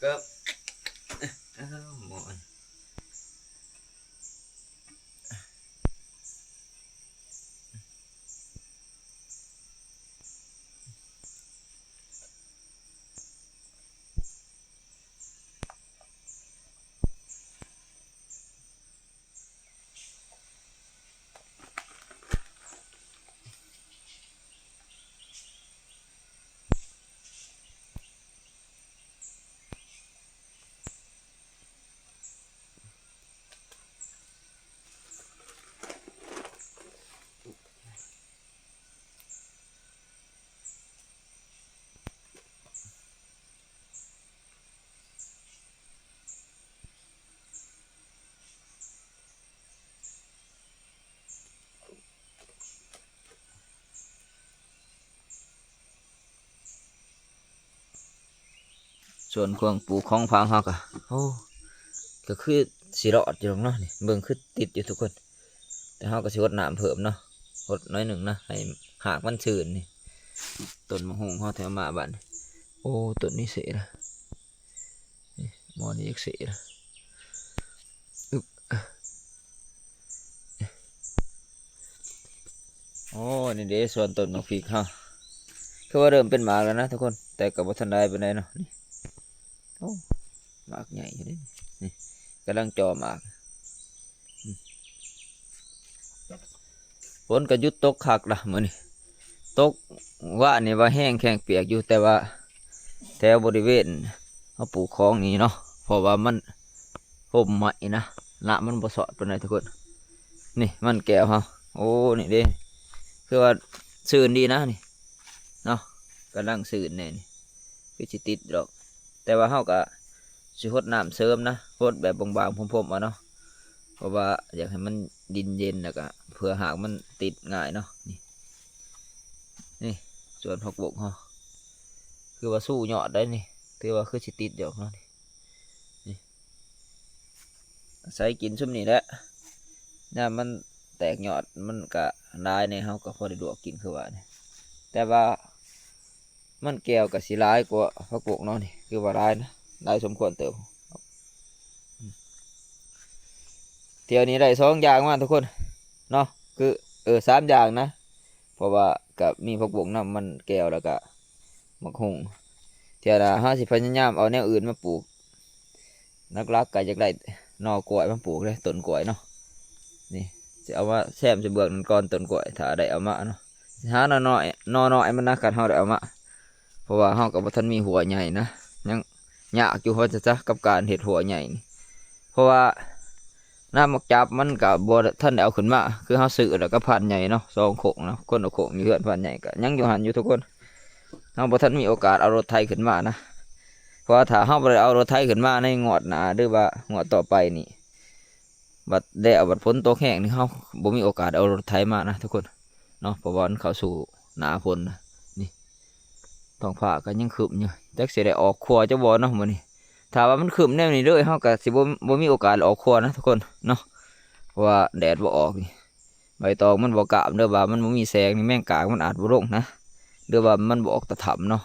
ເກີບ ເອີ ໝໍ. ສ່ວນເຄື່ອງປູກຂອງຝັງເຮົາກະ ໂອ້ ກະຄືຊິລອດຢູ່ດອກເນາະ ນີ້ ເບິ່ງຄືຕິດຢູ່ທຸກຄົນ. ແຕ່ເຮົາກະຊິຫົດນ້ຳເພີ່ມເນາະ ຫົດໜ້ອຍໜຶ່ງນະ ໃຫ້ຮາກມັນຊື່ນນີ້. ຕົ້ນໝາກໂຮງເຮົາແຖວມາບາດນີ້ ໂອ້ ຕົ້ນນີ້ເສະລະ ນີ້ ໝໍນີ້ຈັກເສະລະ. ນີ້ເດ້ ສວນຕົ້ນໝາກພິກເຮົາ ຄືວ່າເລີ່ມເປັນໝາກແລ້ວນະທຸກຄົນ, ແຕ່ກໍບໍ່ທັນຫຼາຍປານໃດເນາະ. ນີ້ ໂອ້ ໝາກໃຫຍ່ຢູ່ເດ້ ນີ້ ກຳລັງຈ່ອໝາກ. ອືມ ຝົນກໍຢຸດຕົກຄັກລະມື້ນີ້, ຕົກວານນີ້ວ່າແຮງແຂ້ງປຽກຢູ່, ແຕ່ວ່າແຖວບໍລິເວນເຮົາປູກຂອງນີ້ເນາະ ເພາະວ່າມັນຮົ່ມໄມ້ນະ, ນ້ຳມັນບໍ່ຊອດປານໃດທຸກຄົນ. ນີ້ມັນແກ້ວເຮົາ ໂອ້ ນີ້ເດ້ ຄືວ່າຊື່ນດີນະນີ້ເນາະ, ກຳລັງຊື່ນແດ່ນີ້ ຄືຊິຕິດດອກ, ແຕ່ວ່າເຮົາກໍຊິຫົດນ້ຳເສີມນະ, ຫົດແບບບາງໆ ພົມໆ ເອົາເນາະ, ເພາະວ່າຢາກໃຫ້ມັນດິນເຢັນ ແລ້ວກໍເພື່ອຮາກມັນຕິດງ່າຍເນາະ. ນີ້ ນີ້ສວນຜັກບົ້ງເຮົາ ຄືວ່າຊູຍອດໄດ້ນີ້, ຖືວ່າຄືຊິຕິດດອກເນາະ. ນີ້ ນີ້ ອາໄສກິນຊຸມນີ້ແຫຼະ, ຍາມມັນແຕກຍອດມັນກະຫຼາຍແດ່ ເຮົາກໍພໍໄດ້ລວກກິນຄືວ່ານີ້, ແຕ່ວ່າມັນແກ້ວກໍຊິຫຼາຍກວ່າຜັກບົ້ງເນາະ. ນີ້ຄືວ່າຫຼາຍນະ, ຫຼາຍສົມຄວນເຕີບ. ທ່ຽວນີ້ໄດ້ສອງຢ່າງມາທຸກຄົນເນາະ, ຄື ເອີ ສາມຢ່າງນະ, ເພາະວ່າກໍມີຜັກບົ້ງນຳ, ມັນແກ້ວ ແລ້ວກໍໝາກຫຸ່ງ. ທ່ຽວໜ້າເຮົາຊິພະຍາຍາມເອົາແນວອື່ນມາປູກ, ຫຼັກໆກໍຢາກໄດ້ໜໍ່ກ້ວຍມາປູກເດ້ ຕົ້ນກ້ວຍເນາະ. ນີ້ຊິເອົາມາແຊມໃສ່ເບື້ອງນັ້ນກ່ອນ ຕົ້ນກ້ວຍ ຖ້າໄດ້ເອົາມາເນາະ, ຫາໜໍ່ນ້ອຍ ໜໍ່ນ້ອຍມັນນະ ຄັນເຮົາໄດ້ເອົາມາ, ເພາະວ່າເຮົາກໍບໍ່ທັນມີຮົ້ວໃຫຍ່ນະ, ຍັງຍາກຢູ່ ວ່າຊັ້ນຊະ ກັບການເຮັດຮົ້ວໃຫຍ່ນີ້. ເພາະວ່ານ້ຳໝາກຈັບມັນກໍບໍ່ທັນໄດ້ເອົາຂຶ້ນມາ, ຄືເຮົາຊື້ແລ້ວກໍພັນໃຫຍ່ເນາະ ສອງໂຄກເນາະ, ຄົນລະໂຄກ, ຢູ່ເຮືອນພັນໃຫຍ່ກໍຍັງຢູ່ຫັ້ນຢູ່ທຸກຄົນ. ເຮົາບໍ່ທັນມີໂອກາດເອົາລົດໄຖຂຶ້ນມານະ, ເພາະວ່າຖ້າເຮົາບໍ່ໄດ້ເອົາລົດໄຖຂຶ້ນມາໃນງວດໜ້າ ຫຼືວ່າງວດຕໍ່ໄປນີ້ ບັດແລ້ວບັດຝົນຕົກແຮງນີ້ ເຮົາບໍ່ມີໂອກາດເອົາລົດໄຖມານະທຸກຄົນເນາະ, ເພາະວ່າມັນເຂົ້າສູ່ໜ້າຝົນນະ. ນີ້ ທ້ອງຟ້າກໍຍັງຄຶ້ມຢູ່, ຈັກຊິໄດ້ອອກຄົວຈັກບໍ່ເນາະມື້ນີ້. ຖ້າວ່າມັນຄຶ້ມແນວນີ້ເລີຍ ເຮົາກໍຊິບໍ່ ບໍ່ມີໂອກາດອອກຄົວນະທຸກຄົນເນາະ, ເພາະວ່າແດດບໍ່ອອກນີ້ ໃບຕອງມັນບໍ່ກາມ ຫຼືວ່າມັນບໍ່ມີແສງນີ້ ແມງກາກມັນອາດບໍ່ລົງນະ, ຫຼືວ່າມັນບໍ່ອອກຕາຖ້ຳເນາະ,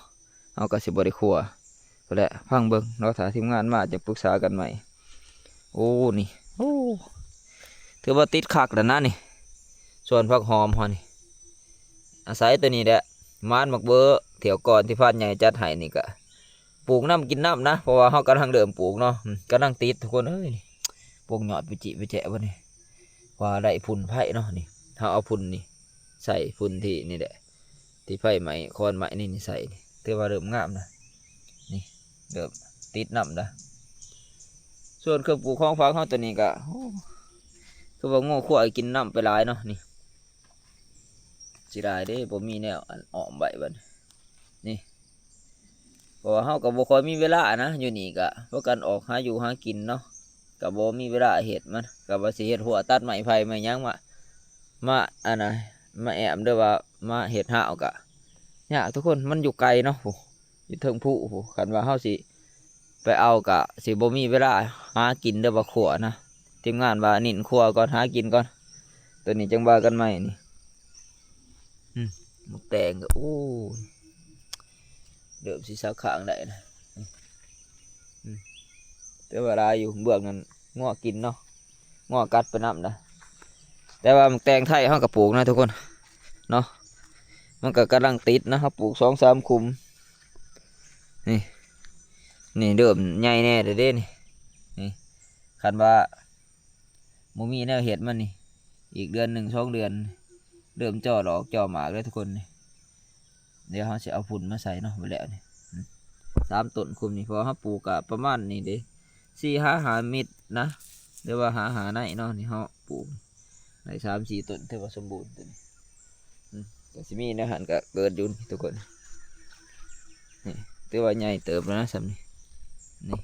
ເຮົາກໍຊິບໍ່ໄດ້ຄົວ. ພຸ້ນແຫຼະ ຟັງເບິ່ງເນາະ, ຖ້າທີມງານມາຈະປຶກສາກັນໃໝ່. ໂອ້ ນີ້ ໂອ້ ຖືວ່າຕິດຄັກແລ້ວນະນີ້, ສວນຜັກຫອມເຮົານີ້. ອາໄສຕົວນີ້ແຫຼະ, ໝານໝາກເບີ ຖ້ຽວກ່ອນທີ່ພານໃຫຍ່ຈັດໃຫ້ນີ້ກະ ປູກນຳກິນນຳນະ, ເພາະວ່າເຮົາກຳລັງເລີ່ມປູກເນາະ, ອືມ ກຳລັງຕິດທຸກຄົນເອີຍ. ນີ້ ປົກຍອດໄປຈິໄປແຈະບໍ່ນີ້, ວ່າໄດ້ຝຸ່ນໄຟເນາະ. ນີ້ ເຮົາເອົາຝຸ່ນນີ້ ໃສ່ຝຸ່ນທີ່ນີ້ແຫຼະ ທີ່ໄຟໄໝ້ ຄວັນໄໝ້ນີ້ ນີ້ໃສ່ນີ້ ຖືວ່າເລີ່ມງາມນະ. ນີ້ ເລີ່ມຕິດນຳນະ. ສ່ວນເຄື່ອງປູກຂອງຝັງເຮົາຕົວນີ້ກະ ໂອ້ ຄືວ່າງົວຄວາຍກິນນຳໄປຫຼາຍເນາະ. ນີ້ ເສຍດາຍເດ້ ບໍ່ມີແນວອັນອ້ອມໄວ້ບັດນີ້. ນີ້ ເພາະວ່າເຮົາກໍບໍ່ຄ່ອຍມີເວລານະ, ຢູ່ນີ້ກະພາກັນອອກຫາຢູ່ຫາກິນເນາະ, ກະບໍ່ມີເວລາເຮັດ. ມັນກະວ່າຊິເຮັດຮົ້ວຕັດໄມ້ໄຜ່ໄມ້ຫຍັງມາ ມາອັນນະ ມາແອ້ມ ຫຼືວ່າມາເຮັດຮາວກະຍາກທຸກຄົນ, ມັນຢູ່ໄກເນາະ ຜູ້ ຢູ່ເທິງພູພຸ້ນ. ຄັນວ່າເຮົາຊິໄປເອົາກະຊິບໍ່ມີເວລາຫາກິນ ຫຼືວ່າຄົວນະ. ທີມງານວ່າ ນິ້ນຄົວກ່ອນ ຫາກິນກ່ອນ, ຕົວນີ້ຈັ່ງວ່າກັນໃໝ່ນີ້. ອືມ ໝາກແຕງກໍ ໂອ້ ເລີ່ມຊິສັກຂ້າງໄດ້ນະ. ອືມ ແຕ່ວ່າຫຼາຍຢູ່ ເບື້ອງນັ້ນງົວກິນເນາະ, ງົວກັດໄປນຳນະ. ແຕ່ວ່າໝາກແຕງໄທເຮົາກໍປູກນະທຸກຄົນເນາະ, ມັນກໍກຳລັງຕິດນະ, ເຮົາປູກສອງສາມຂຸມ. ນີ້ ນີ້ເລີ່ມໃຫຍ່ແດ່ແລ້ວເດ້ນີ້. ນີ້ ຄັນວ່າບໍ່ມີແນວເຮັດມັນນີ້ ອີກເດືອນໜຶ່ງສອງເດືອນ ເລີ່ມຈໍດອກຈໍໝາກແລ້ວທຸກຄົນນີ້. ດຽວເຮົາຊິເອົາຝຸ່ນມາໃສ່ເນາະ ໄວ້ແລ້ວນີ້ ອືມ ສາມຕົ້ນຄຸມນີ້, ເພາະວ່າເຮົາປູກກະປະມານນີ້ເດ້ ສີ່ຫາຫ້າເມັດນະ ຫຼືວ່າຫາຫ້າໄນເນາະ. ນີ້ເຮົາປູກໄດ້ສາມສີ່ຕົ້ນ ຖືວ່າສົມບູນຕົວນີ້. ອືມ ກໍຊິມີແນວຫັ້ນກໍເກີດຢູ່ທຸກຄົນ. ນີ້ ຖືວ່າໃຫຍ່ເຕີບແລ້ວນະ ສ່ຳນີ້. ນີ້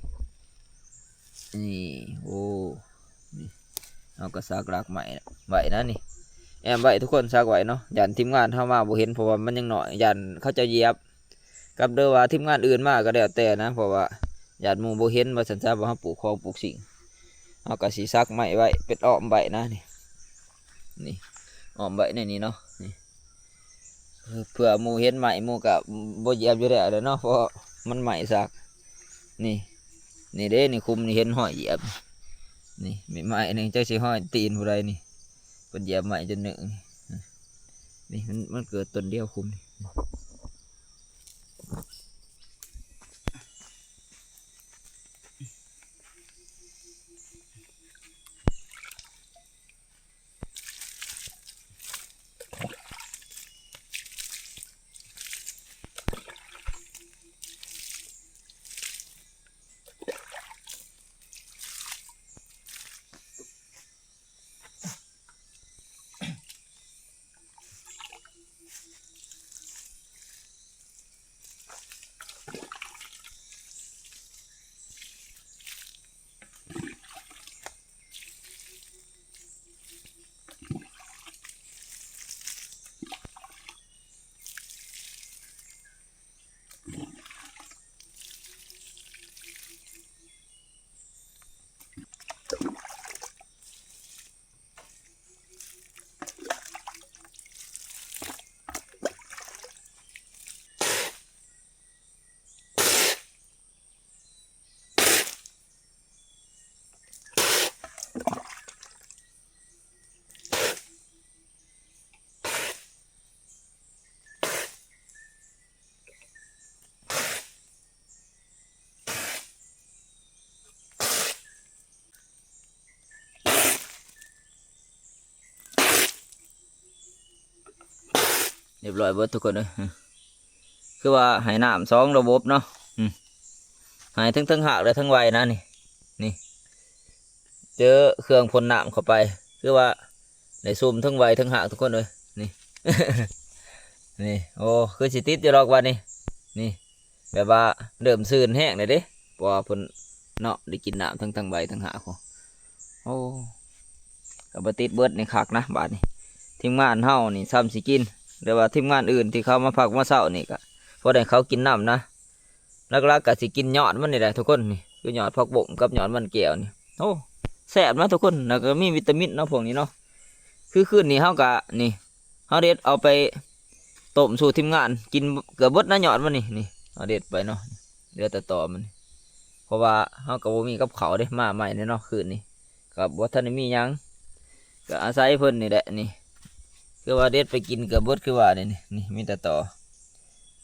ນີ້ ໂອ້ ນີ້ ເຮົາກໍສັກຫຼັກໄມ້ໄວ້ນະນີ້, ແອ້ມໄວ້ທຸກຄົນ ສັກໄວ້ເນາະ. ຢ້ານທີມງານເຮົາມາບໍ່ເຫັນ ເພາະວ່າມັນຍັງນ້ອຍ, ຢ້ານເຂົາເຈົ້າຢຽບ ກັບ ຫຼືວ່າທີມງານອື່ນມາກໍແລ້ວແຕ່ນະ, ເພາະວ່າຢ້ານໝູ່ບໍ່ເຫັນວ່າຊັ້ນຊະ ວ່າເຮົາປູກຂອງ ປູກສິ່ງ. ເຮົາກໍຊິສັກໄມ້ໄວ້ ເປັນອ້ອມໄວ້ນະນີ້. ນີ້ ອ້ອມໄວ້ໃນນີ້ເນາະ ນີ້ ເພື່ອໝູ່ເຫັນໄໝ້ ໝູ່ກະບໍ່ຢຽບຢູ່ແລ້ວແຫຼະເນາະ ເພາະມັນໄໝ້ສັກ. ນີ້ ນີ້ເດ້ ນີ້ ຂຸມນີ້ ເຫັນຮອຍຢຽບ ນີ້ ມີໄມ້ໜຶ່ງ ຈັກຊິຮອຍຕີນຜູ້ໃດນີ້ ເພິ່ນຢຽບໄມ້ຈົນໜຶ້ງນີ້. ນີ້ ມັນ ມັນເກີດຕົ້ນດຽວຄຸມນີ້. ຮຽບຮ້ອຍເບິດທຸກຄົນເອີຍ. ຄືວ່າໃຫ້ນ້ຳສອງລະບົບເນາະ. ອືມ ໃຫ້ທັງ ທັງຮາກ ແລະ ທັງໃບນະນີ້. ນີ້ ເຈີເຄື່ອງພົ່ນນ້ຳເຂົ້າໄປ ຄືວ່າໄດ້ຊຸ່ມທັງໃບທັງຮາກທຸກຄົນເອີຍ. ນີ້ ນີ້ ໂອ້ ຄືຊິຕິດຢູ່ດອກບາດນີ້. ນີ້ ແບບວ່າເລີ່ມຊື່ນແຮງແລ້ວເດ້ ເພາະວ່າເພິ່ນເນາະ ໄດ້ກິນນ້ຳທັງ ທັງໃບທັງຮາກ. ໂອ້ ກໍບໍ່ຕິດເບິດນີ້ຄັກນະບາດນີ້. ທີມງານເຮົານີ້ຊ່ຳຊິກິນ ແຕ່ວ່າທີມງານອື່ນທີ່ເຂົາມາພັກມາເຊົານີ້ກໍພໍໄດ້ເຂົາກິນນ້ຳນະ. ຫຼັກໆກໍຊິກິນຍອດມັນນີ້ແຫຼະທຸກຄົນ. ນີ້ຄືຍອດຜັກບົ້ງກັບຍອດມັນແກ້ວນີ້. ໂອ້ ແຊບນະທຸກຄົນ ແລ້ວກໍມີວິຕາມິນເນາະພວກນີ້ເນາະ. ຄືຄືນນີ້ເຮົາກໍ ນີ້ ເຮົາເດັດເອົາໄປຕົ້ມສູ່ທີມງານກິນເກືອບເບິດນະຍອດມັນນີ້. ນີ້ ເຮົາເດັດໄປເນາະ ເຫຼືອແຕ່ຕໍມັນ ເພາະວ່າເຮົາກໍບໍ່ມີກັບເຂົ້າເດ້ ມາໃໝ່ເດ້ເນາະ ຄືນນີ້ກໍບໍ່ທັນໄດ້ມີຫຍັງ ກໍອາໄສເພິ່ນນີ້ແຫຼະ. ນີ້ ຄືວ່າເດັດໄປກິນເກືອບເບິດ ຄືວ່ານີ້ ນີ້ ມີແຕ່ຕໍ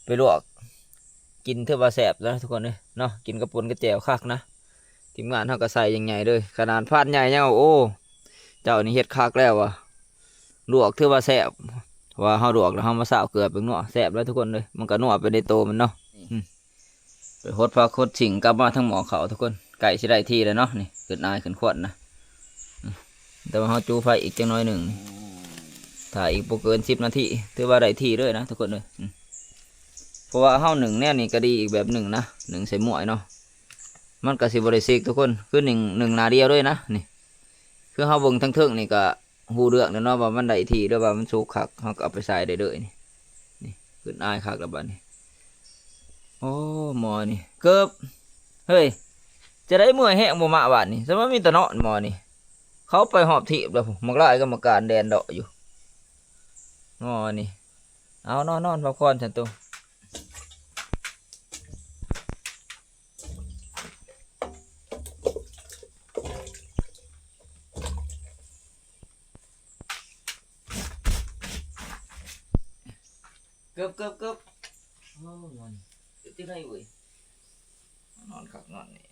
ໄປລວກກິນຖືວ່າແຊບນະທຸກຄົນເອີຍເນາະ. ກິນກັບປົ່ນກັບແຈ່ວຄັກນະ. ທີມງານເຮົາກໍໃສ່ຢ່າງໃຫຍ່ເລີຍ ຂະໜາດພານໃຫຍ່ຍັງວ່າ ໂອ້ ເຈົ້ານີ້ເຮັດຄັກແລ້ວວ່າ ລວກຖືວ່າແຊບ ເພາະວ່າເຮົາລວກແລ້ວເຮົາມາຊາວເກືອແປ້ງນົວ ແຊບແລ້ວທຸກຄົນເອີຍ. ມັນກໍນົວໄປໃນໂຕມັນເນາະ. ອືມ ໄປຫົດຜັກຫົດສິງກັບມາທາງໝໍ້ເຂົ້າທຸກຄົນ. ໃກ້ຊິໄດ້ທີ່ແລ້ວເນາະ ນີ້ ຂຶ້ນອາຍຂຶ້ນຄວັນນະ. ອືມ ແຕ່ວ່າເຮົາຈູ່ໄຟອີກຈັກໜ້ອຍໜຶ່ງ ຖ້າອີກບໍ່ເກີນສິບນາທີ ຖືວ່າໄດ້ທີ່ເລີຍນະທຸກຄົນເອີຍ. ອືມ ເພາະວ່າເຮົາໜຶ້ງແນວນີ້ກໍດີອີກແບບໜຶ່ງນະ ໜຶ້ງໃສ່ໝ້ວຍເນາະ ມັນກໍຊິບໍ່ໄດ້ເຊັກທຸກຄົນ. ຄືໜຶ້ງ ໜຶ້ງໜ້າດຽວເລີຍນະ. ນີ້ ຄືເຮົາເບິ່ງທາງເທິງນີ້ກໍຮູ້ເລື່ອງແລ້ວເນາະ ວ່າມັນໄດ້ທີ່ ຫຼືວ່າມັນສຸກຄັກ ເຮົາກໍເອົາໄປໃສ່ໄດ້ເລີຍ. ນີ້ ນີ້ ຂຶ້ນອາຍຄັກແລ້ວບາດນີ້. ໂອ້ ໝໍ້ນີ້ເກີບ ເຮີ້ຍ ຈະໄດ້ເມື່ອຍແຮງບໍ່ມາບາດນີ້ ສະມາມີແຕ່ນອນໝໍ້ນີ້. ເຂົາໄປຮອບທີບແລ້ວ ໝາກລາຍກຳມະການແລ່ນເດາະຢູ່ ໝໍ້ນີ້. ເອົາ ນອນ ນອນພັກຜ່ອນຊັ້ນໂຕ. ເກີບ ເກີບ ເກີບ ໂອ້ ນອນ ເກີບຈັ່ງໃດເວີຍ ນອນຄັກນອນແນ່.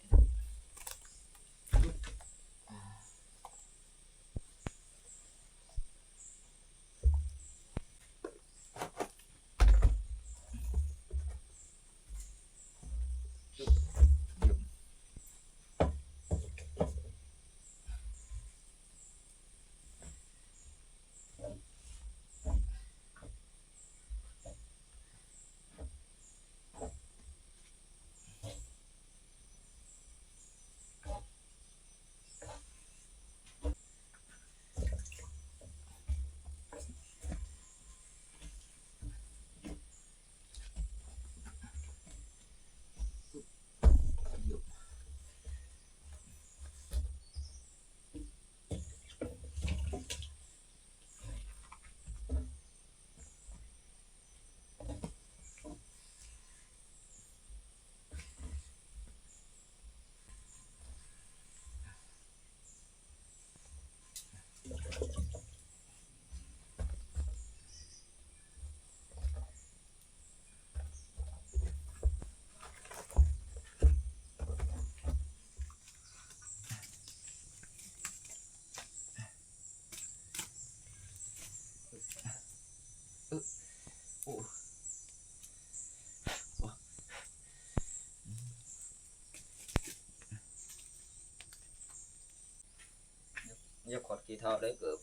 ຢ່າຂອດຂີ້ເຖ້າເດີເກີບ.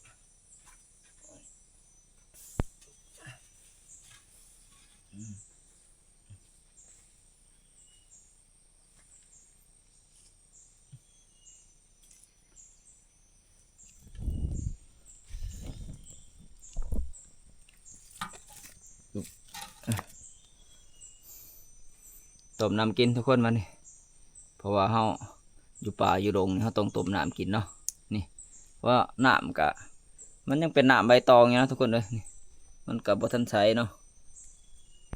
ຕົ້ມນ້ຳກິນທຸກຄົນ ມານີ້ ເພາະວ່າເຮົາຢູ່ປ່າຢູ່ດົງນີ້ ເຮົາຕ້ອງຕົ້ມນ້ຳກິນເນາະ ນີ້ ເພາະວ່ານ້ຳກະ ມັນຍັງເປັນນ້ຳໃບຕອງຢູ່ນະທຸກຄົນເອີຍ ນີ້ ມັນກະບໍ່ທັນໃສເນາະ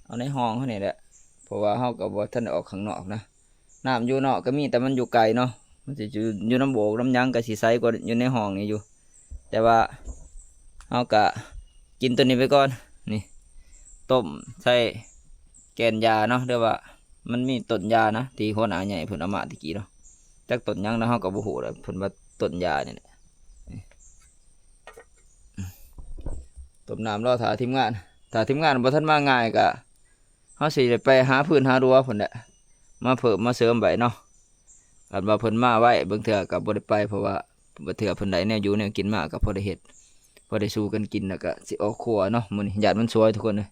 ເອົາໃນຫ້ອງເຮົານີ້ແຫຼະ ເພາະວ່າເຮົາກະບໍ່ທັນໄດ້ອອກຂ້າງນອກນະ. ນ້ຳຢູ່ນອກກໍມີ ແຕ່ມັນຢູ່ໄກເນາະ ມັນຊິຢູ່ ຢູ່ນຳໂບກນຳຫຍັງກໍຊິໃສກວ່າຢູ່ໃນຫ້ອງນີ້ຢູ່ ແຕ່ວ່າເຮົາກະກິນໂຕນີ້ໄປກ່ອນ ນີ້ ຕົ້ມໃສ່ແກ່ນຢາເນາະ ຫຼືວ່າມັນມີຕົ້ນຢານະ ທີ່ຫົວໜ້າໃຫຍ່ເພິ່ນເອົາມາແຕ່ກີ້ເນາະ ຈັກຕົ້ນຫຍັງນະ ເຮົາກໍບໍ່ຮູ້ແຫຼະ ເພິ່ນວ່າຕົ້ນຢານີ້ແຫຼະ ນີ້ ຕົ້ມນ້ຳລໍຖ້າທີມງານ ຖ້າທີມງານບໍ່ທັນມາງ່າຍກະ ເຮົາຊິໄດ້ໄປຫາຟືນຫາດັວພຸ້ນແຫຼະ ມາເພີ່ມມາເສີມໄວ້ເນາະ ຄັນວ່າເພິ່ນມາໄວ ບາງເທື່ອກໍບໍ່ໄດ້ໄປ ເພາະວ່າບາງເທື່ອເພິ່ນໄດ້ແນວຢູ່ແນວກິນມາ ກໍພໍໄດ້ເຮັດ ພໍໄດ້ສູ່ກັນກິນ ແລ້ວກໍຊິອອກຄົວເນາະ ມື້ນີ້ຢ້ານມັນສວຍທຸກຄົນເອີຍ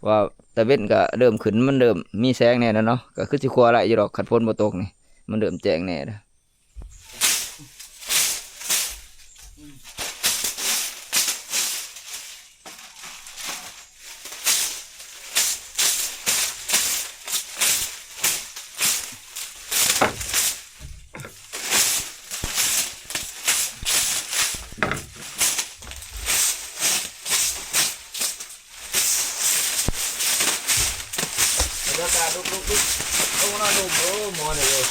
ວ່າຕາເວັນກໍເລີ່ມຂຶ້ນ ມັນເລີ່ມມີແສງແດ່ແລ້ວເນາະ ກໍຄືຊິຄົວໄດ້ຢູ່ດອກ ຄັນຝົນບໍ່ຕົກນີ້ ມັນເລີ່ມແຈ້ງແດ່ແລ້ວ. ບັນຍາກາດລຸກໆໆ ໂອ້ ໜ້າໜຸ່ມ ໂອ້ ໝໍນີ້ເອີຍ.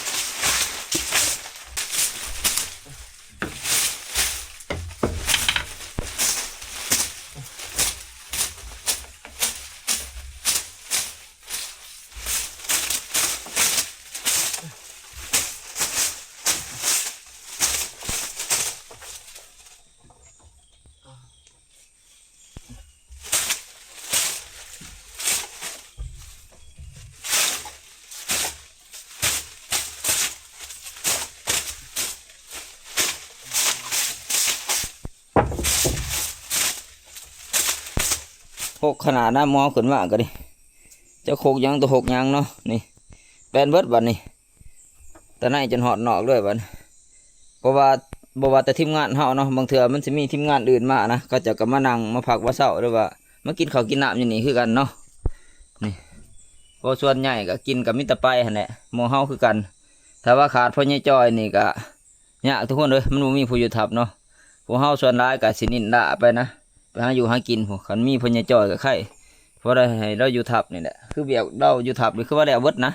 ຫົກຂະໜາດນະ ໝໍຂຶ້ນມາກໍດີ ຈັກຫົກຫຍັງຕົວຫົກຫຍັງເນາະ ນີ້ ແປນເບິດບັດນີ້ ແຕ່ໃນຈົນຮອດນອກເລີຍບັດນີ້ ເພາະວ່າບໍ່ວ່າແຕ່ທີມງານເຮົາເນາະ ບາງເທື່ອມັນຊິມີທີມງານອື່ນມານະ ເຂົາເຈົ້າກໍມານັ່ງມາພັກມາເຊົາ ຫຼືວ່າມາກິນເຂົ້າກິນນ້ຳຢູ່ນີ້ຄືກັນເນາະ ນີ້ ເພາະສ່ວນໃຫຍ່ກໍກິນກໍມີແຕ່ໄປຫັ້ນແຫຼະ ໝູ່ເຮົາຄືກັນ ຖ້າວ່າຂາດພໍ່ໃຫຍ່ຈ່ອຍນີ້ກໍ ຍາກທຸກຄົນເອີຍ ມັນບໍ່ມີຜູ້ຢູ່ທັບເນາະ ພວກເຮົາສ່ວນຫຼາຍກໍຊິນິນລາໄປນະ ໄປຫາຢູ່ຫາກິນພຸ້ນ ຄັນມີພໍ່ໃຫຍ່ຈ່ອຍກໍໄຄ ພໍໄດ້ໃຫ້ລາວຢູ່ທັບນີ້ແຫຼະ ຄືວຽກລາວຢູ່ທັບນີ້ຄືວ່າແລ້ວເບິດນະ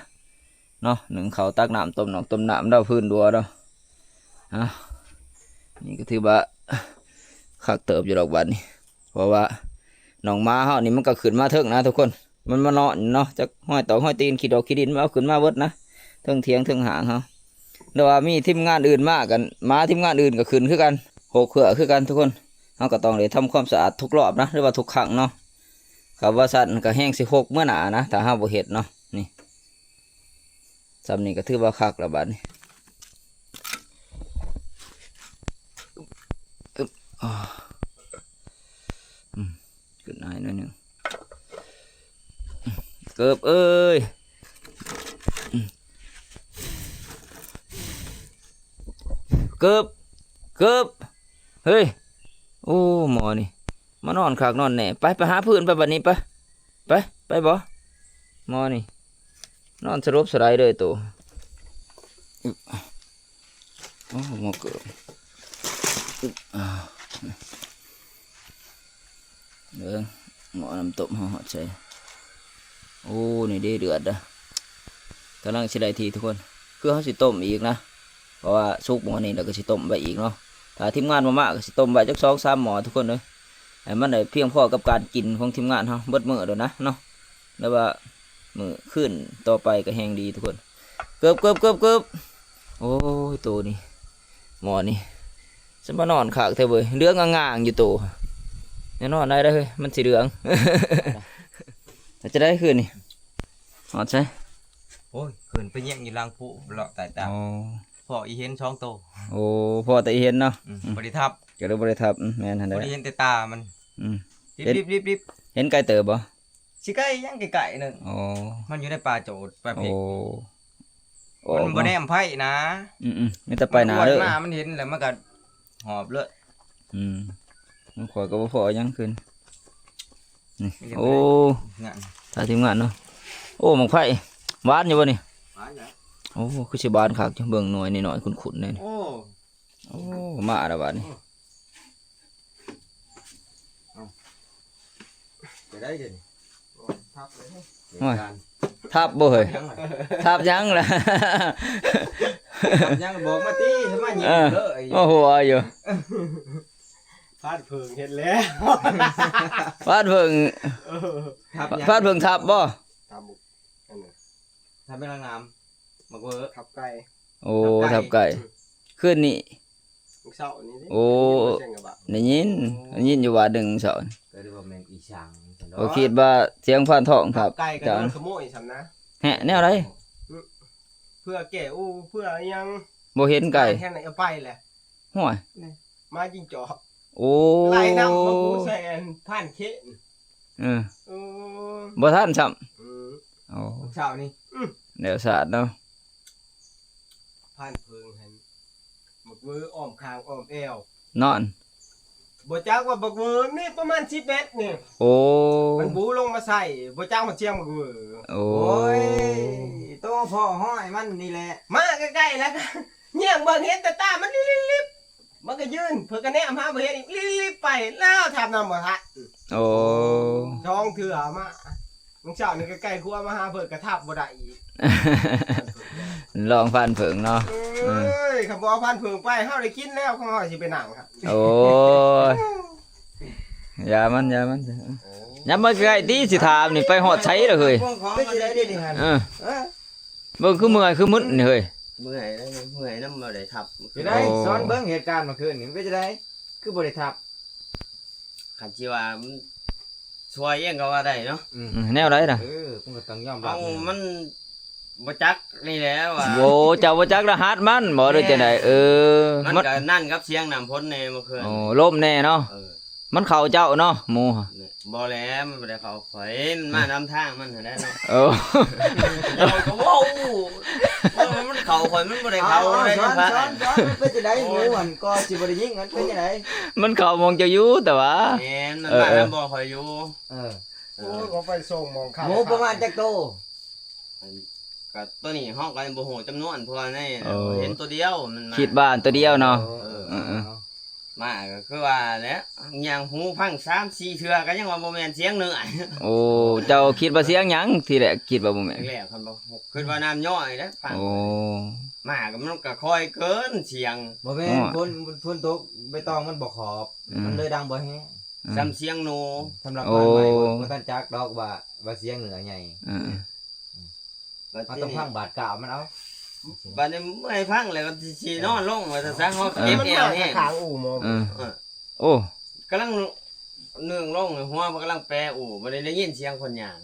ເນາະ ໜຶ້ງເຂົ້າ ຕັກນ້ຳ ຕົ້ມນອກ ຕົ້ມນ້ຳ ລາວຟືນດັວເນາະ ອາ ນີ້ກໍຖືວ່າຄັກເຕີບຢູ່ດອກບັດນີ້ ເພາະວ່າໜອງໝາເຮົານີ້ມັນກໍຂຶ້ນມາເທິງນະທຸກຄົນ ມັນມານອນເນາະ ຈັກຮອຍຕອກຮອຍຕີນ ຂີ້ດອກຂີ້ດິນ ມັນເອົາຂຶ້ນມາເບິດນະ ເທິງຖຽງເທິງຫ້າງເຮົາ ແຕ່ວ່າມີທີມງານອື່ນມາກັນ ໝາທີມງານອື່ນກໍຂຶ້ນຄືກັນ ຫົກເຄືອຄືກັນທຸກຄົນ ເຮົາກໍຕ້ອງໄດ້ທຳຄວາມສະອາດທຸກລອບນະ ຫຼືວ່າທຸກຄັ້ງເນາະ ຄັນວ່າຊັ້ນກໍແຮງຊິຫົກເມືອໜ້ານະ ຖ້າເຮົາບໍ່ເຮັດເນາະ ນີ້ ຊ່ຳນີ້ກໍຖືວ່າຄັກແລ້ວບາດນີ້ ອາ ອືມ ຂຶ້ນຫາຍໜ້ອຍໜຶ່ງ ເກີບເອີຍ ເກີບ ເກີບ ເຮີ້ຍ ໂອ້ ໝໍນີ້ ມານອນຄັກນອນແນ່ ໄປ ໄປຫາຟືນໄປບັດນີ້ ໄປ ໄປ ໄປບໍ່ ໝໍນີ້ ນອນສະຫຼົບສະໄຫຼເລີຍໂຕ ອຶບ ໂອ້ ໝໍເກີບ ອຶບ ອາ ເບິ່ງ ໝໍນ້ຳຕົ້ມເຮົາຮອດໃສ ໂອ້ ນີ້ເດ້ເດືອດເດີ້ ກຳລັງຊິໄດ້ທີ່ທຸກຄົນ ຄືເຮົາຊິຕົ້ມອີກນະ ເພາະວ່າສຸກໝໍນີ້ແລ້ວກໍຊິຕົ້ມໄວ້ອີກເນາະ ຖ້າທີມງານບໍ່ມາກໍຊິຕົ້ມໄວ້ຈັກສອງສາມໝໍທຸກຄົນເອີຍ ໃຫ້ມັນໄດ້ພຽງພໍກັບການກິນຂອງທີມງານເຮົາເບິດມື້ໂລດນະເນາະ ແລ້ວວ່າມື້ຄືນຕໍ່ໄປກໍແຮງດີທຸກຄົນ ເກີບ ເກີບ ເກີບ ເກີບ ໂອ້ຍ ໂຕນີ້ ໝໍນີ້ ສະມານອນຄັກແທ້ເວີຍ ເຫຼືອງອາງໆຢູ່ໂຕ ແນ່ນອນໄດ້ເດີເຮີ້ຍ ມັນຊິເຫຼືອງ ເຮັດຈັ່ງໃດຄືນນີ້ ຮອດໃສ ໂອ້ຍ ຂຶ້ນໄປແຍງຢູ່ຫຼັງພູເລາະໃຕ້ຕາ ອໍ ພໍ້ອີເຫັນສອງໂຕ ໂອ້ ພໍ້ແຕ່ອີເຫັນເນາະ ອືມ ອືມ ບໍ່ໄດ້ທັບ ກໍເລີຍບໍ່ໄດ້ທັບ. ອືມ ແມ່ນຫັ້ນແຫຼະ ບໍ່ໄດ້ເຫັນແຕ່ຕາມັນ. ອືມ ລິບໆໆໆ ເຫັນໄກເຕີບບໍ່? ຊິໄກຫຍັງ ໃກ້ໆໜຶ່ງ. ອໍ ມັນຢູ່ໃນປ່າໂຈດ ປ່າເພັກ. ໂອ້ ມັນບໍ່ແນມໄຟນະ. ອືມໆ ມີແຕ່ໄປໜ້າເດີ. ມາມັນເຫັນແລ້ວມັນກໍຫອບເລີຍ. ອືມ ຂອງຂ້ອຍກໍບໍ່ພໍຫຍັງຂຶ້ນນີ້. ໂອ້ ງານ ຖ້າທີມງານເນາະ. ໂອ້ ໝາກໄຟຫວານຢູ່ບໍ່ນີ້? ຫວານແຫຼະ. ໂອ້ ຄືຊິບານຄັກ ເບິ່ງໜ່ວຍນ້ອຍໆ ຂຸ້ນໆແດ່ນີ້. ໂອ້ ໂອ້ ມາແລ້ວບາດນີ້. ເອົ້າ ໄປໄດ້ເດນີ້. ໂອ້ຍ ທັບເລີຍເຮີ້ຍ. ໂອ້ຍ ທັບບໍ່ເຮີ້ຍ? ທັບຫຍັງລະ? ທັບຫຍັງ ບອກມາຕິ ຊິມາຍິງເລີຍ. ເອີ ມາຫົວຢູ່. ຟາດເຜິ້ງເຮັດແລ້ວ ຟາດເຜິ້ງ. ເອີ ທັບຫຍັງ? ຟາດເຜິ້ງທັບບໍ່? ທັບ ອັນນັ້ນ ທັບແມ່ນນາງງາມ ໝາກເວີ ທັບໄກ່. ໂອ້ ທັບໄກ່ ທັບໄກ່. ອືມ ຄືນນີ້ ມື້ເຊົ້ານີ້ເດ້. ໂອ້ ໄດ້ຍິນບໍ່ສຽງກະບະ? ໄດ້ຍິນ ໂອ້ ໄດ້ຍິນຢູ່ບາດໜຶ່ງເຊົ້າ. ກໍເລີຍວ່າແມ່ນອີສາງຊັ້ນດອກ. ຂ້ອຍຄິດວ່າສຽງພານທອງທັບ ທັບໄກ່ກໍໂດນຂະໂມຍຊ້ຳນະ. ແຮະ ແນວໃດ? ອືມ ເພື່ອແກ້ອູ ເພື່ອຫຍັງ ບໍ່ເຫັນໄກ່ ແທງໃນເອົາໄປແຫຼະ. ຫ້ວຍ ນີ້ ມາຈິງຈອກ. ໂອ້ ໄລ່ນຳມາປູໃສ່ອັນພານເຂນ. ເອີ ເອີ ບໍ່ທັນຊ້ຳ. ອືມ ໂອ້ ເຊົ້ານີ້ ອືມ ແນວສາດເນາະ. ພານເຜິ້ງຫັ້ນ ບັກເວີອ້ອມຂ້າງອ້ອມແອວ ນອນ ບໍ່ຈັກວ່າບັກເວີມີປະມານສິບແມັດນີ້. ໂອ້ ມັນບູລົງມາໃສ່ ບໍ່ຈັກວ່າສຽງບັກເວີ. ໂອ້ ໂອ້ຍ ໂຕພໍ່ຫ້ອຍມັນນີ້ແຫຼະ ມາໃກ້ໆ ແລ້ວກໍ ແຍງເບິ່ງເຫັນແຕ່ຕາມັນລິບໆ ມັນກໍຢືນ ເພິ່ນກໍແນມຫາບໍ່ເຫັນອີກ ລິບໆ ໄປແລ້ວ ຖາມນຳບໍ່ທັນ. ໂອ້ ສອງເທື່ອມາ ມື້ເຊົ້ານີ້ໃກ້ໆຄົວມາຫາເພິ່ນກໍທັບບໍ່ໄດ້ອີກ. ລອງພານເຜິ້ງເນາະ. ເອີຍ ເອີ ຄັນບໍ່ເອົາພານເຜິ້ງໄປ ເຮົາໄດ້ກິນແລ້ວ ຂອງເຮົາຊິໄປນັ່ງຫັ້ນ. ໂອ້ຍ ຢ່າມັນ ຢ່າມັນ ເອີ ຍາມມາໃກ້ຕິ ຊິຖາມນີ້ ໄປຮອດໃສລະເຮີ້ຍ? ເປັນຈັ່ງໃດເດນີ້ຫັ້ນ? ເອີ ເອີ ເບິ່ງຄືເມື່ອຍຄືມຶດນີ້ເຮີ້ຍ. ເມື່ອຍ ເມື່ອຍນຳບໍ່ໄດ້ທັບ. ເປັນໃດ? ໂອ້ ສອນເບິ່ງເຫດການເມື່ອຄືນນີ້ ເປັນຈັ່ງໃດ ຄືບໍ່ໄດ້ທັບ? ຄັນຊິວ່າມັນຊ່ວຍຫຍັງກໍວ່າໄດ້ເນາະ. ອືມ ອືມ ແນວໃດນະ? ເອີ ມັນກໍຕ້ອງຍອມຮັບ. ເອົ້າ ມັນບໍ່ຈັກນີ້ແຫຼະວ່າ. ໂອ້ ເຈົ້າບໍ່ຈັກລະຫັດມັນບໍ່ ຫຼືຈັ່ງໃດ? ເອີ ມັນ ມັນກໍນັ້ນກັບສຽງນ້ຳຝົນແດ່ເມື່ອຄືນ. ໂອ້ ລົມແດ່ເນາະ. ເອີ ມັນເຂົ້າເຈົ້າເນາະ ໝູ. ບໍ່ແຫຼະ ມັນບໍ່ໄດ້ເຂົ້າຂ້ອຍ ມັນມານຳທາງມັນຫັ້ນແຫຼະເນາະ. ໂອ້ ເຈົ້າກໍເວົ້າ ເອີ ມັນເຂົ້າຂ້ອຍ ມັນບໍ່ໄດ້ເຂົ້າໃນສະພາ. ມັນເປັນຈັ່ງໃດ ໝູຫັ້ນກໍຊິບໍ່ໄດ້ຍິງ ມັນເປັນຈັ່ງໃດ? ມັນເຂົ້າໝ່ອງເຈົ້າຢູ່ ແຕ່ວ່າ ແມ່ນ ມັນມານຳບ່ອນຂ້ອຍຢູ່. ເອີ ເອີ ໂອ້ຍ ເຂົາໄປສົ່ງໝ່ອງຂ້າງ ໝູປະມານຈັກໂຕ? ອັນ ກໍຕົວນີ້ເຮົາກໍບໍ່ຮູ້ຈຳນວນ ເພາະວ່າໃນ ເອີ ເຫັນຕົວດຽວ ມັນມາ ຄິດວ່າຕົວດຽວເນາະ. ເອີ ເອີ ເອີ ເອີ ມາກໍຄືວ່າແຫຼະ ຍ່າງຫູຟັງສາມສີ່ເທື່ອກໍຍັງວ່າບໍ່ແມ່ນສຽງເໜືອຍ. ໂອ້ ເຈົ້າຄິດວ່າສຽງຫຍັງ? ທີແລກຄິດວ່າບໍ່ແມ່ນ ແລກໆ ຄັນບໍ່ ຄິດວ່ານ້ຳຍ້ອຍແຫຼະ ຟັງ. ໂອ້ ມາກໍມັນກໍຄ່ອຍເກີນສຽງ. ບໍ່ແມ່ນ ໂອ້ຍ ຝົນ ຝົນຕົກໃບຕອງມັນບໍ່ຂອບ ອືມ ມັນເລີຍດັງບໍ່ແຮງ. ອືມ ສ່ຳສຽງໜູ. ສຳລັບ ໂອ້ ບ້ານໃໝ່ບໍ່ ບໍ່ທັນຈັກດອກວ່າ ວ່າສຽງເໜືອໃຫຍ່. ເອີ ເຮົາຕ້ອງຟັງບາດກ້າວມັນເອົາ. ບາດນີ້ເມື່ອຍຟັງແລ້ວກໍຊິ ຊິນອນລົງວ່າຊັ້ນຊະ ເຮົາເຈັບແອວແຮງ. ເອີ ມັນມາຂ້າງໆ ອູ່ໝໍ. ເອີ ເອີ ໂອ້ ກຳລັງເນື່ອງລົງ ຫົວມັນກຳລັງແປອູ່ ບໍ່ໄດ້ ໄດ້ຍິນສຽງຄົນຍ່າງ.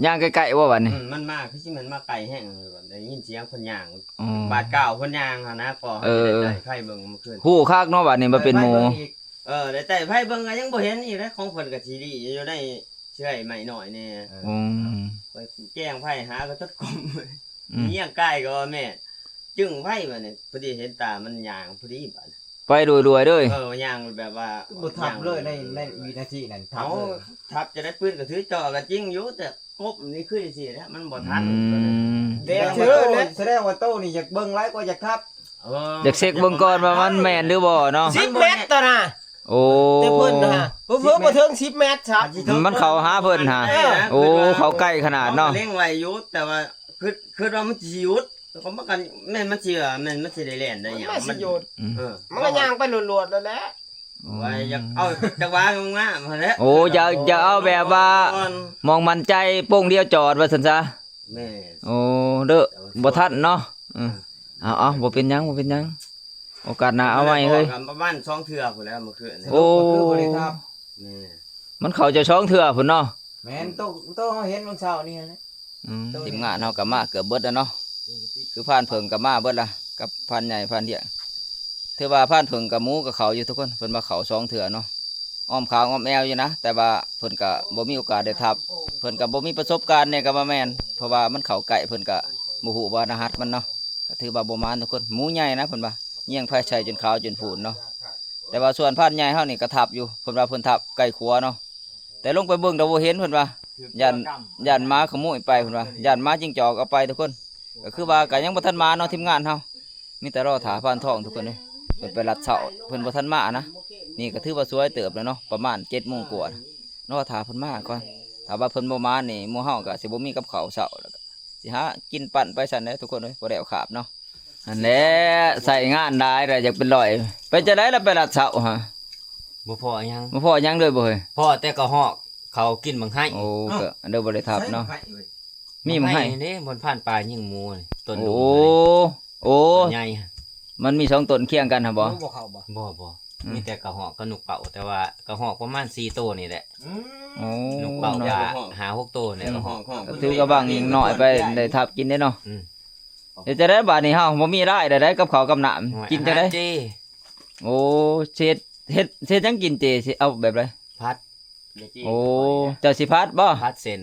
ຍ່າງໃກ້ໆ ບໍ່ບາດນີ້? ອືມ ມັນມາ ຄືຊິແມ່ນມາໃກ້ແຮງ ໄດ້ຍິນສຽງຄົນຍ່າງ. ອໍ ບາດກ້າວຄົນຍ່າງຫັ້ນນະ ກໍ ເອີ ໄດ້ໄຕ້ໄຟເບິ່ງເມື່ອຄືນ. ຮູ້ຄັກເນາະ ບາດນີ້ມາເປັນໝູ. ເອີ ໄດ້ໄຕ້ໄຟເບິ່ງກໍຍັງບໍ່ເຫັນອີກເດ້ ຂອງເພິ່ນກໍຊິດີຢູ່ໃນ ເຊື່ອຍໄມ້ນ້ອຍແດ່. ເອີ ອືມ ໄປແຈ້ງໄຟຫາກໍຈົດກົມ. ອືມ ຍ່າງກາຍກໍວ່າແມ່ ຈຶ່ງໄຟບາດນີ້ ພໍດີເຫັນຕາມັນຍ່າງພໍດີບາດນີ້ ໄປລວຍໆເລີຍ. ເອີ ຍ່າງແບບວ່າບໍ່ທັບເລີຍ ໃນ ໃນວິນາທີນັ້ນທັບເລີຍ. ເອົາ ທັບຈະໄດ້ ປືນກໍຖືເຈາະກໍຈິງຢູ່ ແຕ່ກົບນີ້ຄືຊິແຫຼະ ມັນບໍ່ທັນ. ອືມ ແດງເທື່ອແຫຼະ. ສະແດງວ່າໂຕນີ້ຢາກເບິ່ງຫຼາຍກວ່າຢາກທັບ. ເອີ ຢາກເຊັກເບິ່ງກ່ອນວ່າມັນແມ່ນຫຼືບໍ່ເນາະ. ສິບແມັດຕອນນະ. ໂອ້ ແຕ່ເພິ່ນນະ ເຜີໆບໍ່ເຖິງສິບແມັດຊະ ມັນເຂົ້າຫາເພິ່ນຫາ. ເອີ ໂອ້ ເຂົ້າໃກ້ຂະໜາດເນາະ. ເຮົາກໍເລັງໄວ້ຢູ່ ແຕ່ວ່າຄິດ ຄິດວ່າມັນຊິຢຸດ ກໍມັນກໍແມ່ນ ມັນຊິວ່າ ແມ່ນມັນຊິໄດ້ແລ່ນໄດ້ຫຍັງ ມັນຊິຢຸດ. ອືມ ເອີ ມັນກໍຍ່າງໄປລວດໆ ນັ້ນແຫຼະ. ໂອ້ ວ່າຢາກເອົາຈັກຫວະງາມໆຫັ້ນແຫຼະ. ໂອ້ ຢາກ ຢາກເອົາແບບວ່າ ໝ່ອງໝັ້ນໃຈ ໂປ້ງດຽວຈອດ ວ່າຊັ້ນຊະ. ແມ່ນ. ໂອ້ ເດີ ແຕ່ວ່າ ບໍ່ທັນເນາະ. ເອີ ເອົາໆ ບໍ່ເປັນຫຍັງ ບໍ່ເປັນຫຍັງ ໂອກາດໜ້າເອົາໃໝ່ເຮີ້ຍ. ປະມານສອງເທື່ອພຸ້ນແຫຼະເມື່ອຄືນນີ້. ໂອ້ ສະຫຼຸບກໍຄືບໍ່ໄດ້ທັບ. ແມ່ນ. ມັນເຂົ້າເຈົ້າສອງເທື່ອພຸ້ນເນາະ. ແມ່ນ. ໂຕ ໂຕເຮົາເຫັນມື້ເຊົ້ານີ້ແຫຼະ. ອືມ ໂຕນີ້ ທີມງານເຮົາກໍມາເກືອບເບິດແລ້ວເນາະ. ອືມ ຄືພານເຜິ້ງກໍມາເບິດລະ ກັບພານໃຫຍ່ ພານດຽວ. ຖືວ່າພານເຜິ້ງກັບໝູກໍເຂົ້າຢູ່ທຸກຄົນ ເພິ່ນວ່າເຂົ້າສອງເທື່ອເນາະ ອ້ອມຂ້າງອ້ອມແອວຢູ່ນະ ແຕ່ວ່າເພິ່ນກໍບໍ່ມີໂອກາດໄດ້ທັບ ເພິ່ນກໍບໍ່ມີປະສົບການແດ່ກໍວ່າແມ່ນ ເພາະວ່າມັນເຂົ້າໃກ້ ເພິ່ນກໍບໍ່ຮູ້ວ່າລະຫັດມັນເນາະ ກໍຖືວ່າບໍ່ໝານທຸກຄົນ ໝູໃຫຍ່ນະ ເພິ່ນວ່າ ແຍງໄຟໃສ່ຈົນຂາວຈົນພູ້ນເນາະ ແຕ່ວ່າສ່ວນພານໃຫຍ່ເຮົານີ້ກໍທັບຢູ່ ເພິ່ນວ່າເພິ່ນທັບໃກ້ຂົວເນາະ ແຕ່ລົງໄປເບິ່ງແລ້ວບໍ່ເຫັນ ເພິ່ນວ່າ ຢ້ານ ຢ້ານໝາຂະໂມຍໄປ ເພິ່ນວ່າ ຢ້ານໝາຈິງຈອກເອົາໄປທຸກຄົນ ກໍຄືວ່າກໍຍັງບໍ່ທັນມາເນາະ ທີມງານເຮົາ ມີແຕ່ລໍຖ້າພານທອງທຸກຄົນເອີຍ ເພິ່ນໄປລັດເຊົ້າ ເພິ່ນບໍ່ທັນມານະ ນີ້ກໍຖືວ່າສວຍເຕີບແລ້ວເນາະ ປະມານເຈັດໂມງກວ່າ ລໍຖ້າເພິ່ນມາກ່ອນ ຖ້າວ່າເພິ່ນບໍ່ມານີ້ ໝູ່ເຮົາກໍຊິບໍ່ມີກັບເຂົ້າເຊົ້າ ແລ້ວກໍຊິຫາກິນປັ່ນໄປຊັ້ນແຫຼະທຸກຄົນເອີຍ ພໍແລ້ວຄາບເນາະ ຫັ້ນແຫຼະ ໃຊ້ງານຫຼາຍແລ້ວຢາກເປັນຮ້ອຍ ໄປຈັ່ງໃດລະໄປລັດເຊົ້າຫາ ບໍ່ພໍຫຍັງ ບໍ່ພໍຫຍັງເລີຍບໍ່ເຮີ້ຍ ພໍແຕ່ກະຮອກ ເຂົາກິນບັກໄຮ ໂອ້ ກໍເລີຍບໍ່ໄດ້ທັບເນາະ ມີບັກໄຮ ໄຮເດ້ ບ່ອນຜ່ານປ່າຍິງໝູນີ້ ຕົ້ນ ໂອ້ ໂອ້ ຕົ້ນໃຫຍ່ ມັນມີສອງຕົ້ນຄຽງກັນຫັ້ນບໍ່ ບໍ່ເຂົ້າບໍ່ ບໍ່ ບໍ່ ອືມ ມີແຕ່ກະຮອກກັບນົກເປົ້າ ແຕ່ວ່າກະຮອກປະມານສີ່ໂຕນີ້ແຫຼະ ອືມ ໂອ້ ນົກເປົ້າ ເນາະ ກະຫ້າຫົກໂຕນີ້ແຫຼະ ກະຮອກ ກໍຖືກະບັງຍິງນ້ອຍໄປ ໄດ້ທັບກິນເດ້ເນາະ ອືມ ເຮັດຈັ່ງໃດບາດນີ້ເຮົາ ບໍ່ມີລາຍໃດໆ ກັບເຂົ້າກັບນ້ຳ ໂອ້ຍ ກິນຈັ່ງໃດ ອາຫານເຈ ໂອ້ ເຮັດ ເຮັດ ເຮັດຫຍັງກິນເຈ ຊິເອົາແບບໃດ ຜັດ ໂອ້ ເຈົ້າຊິຜັດບໍ່ ຜັດເສັ້ນ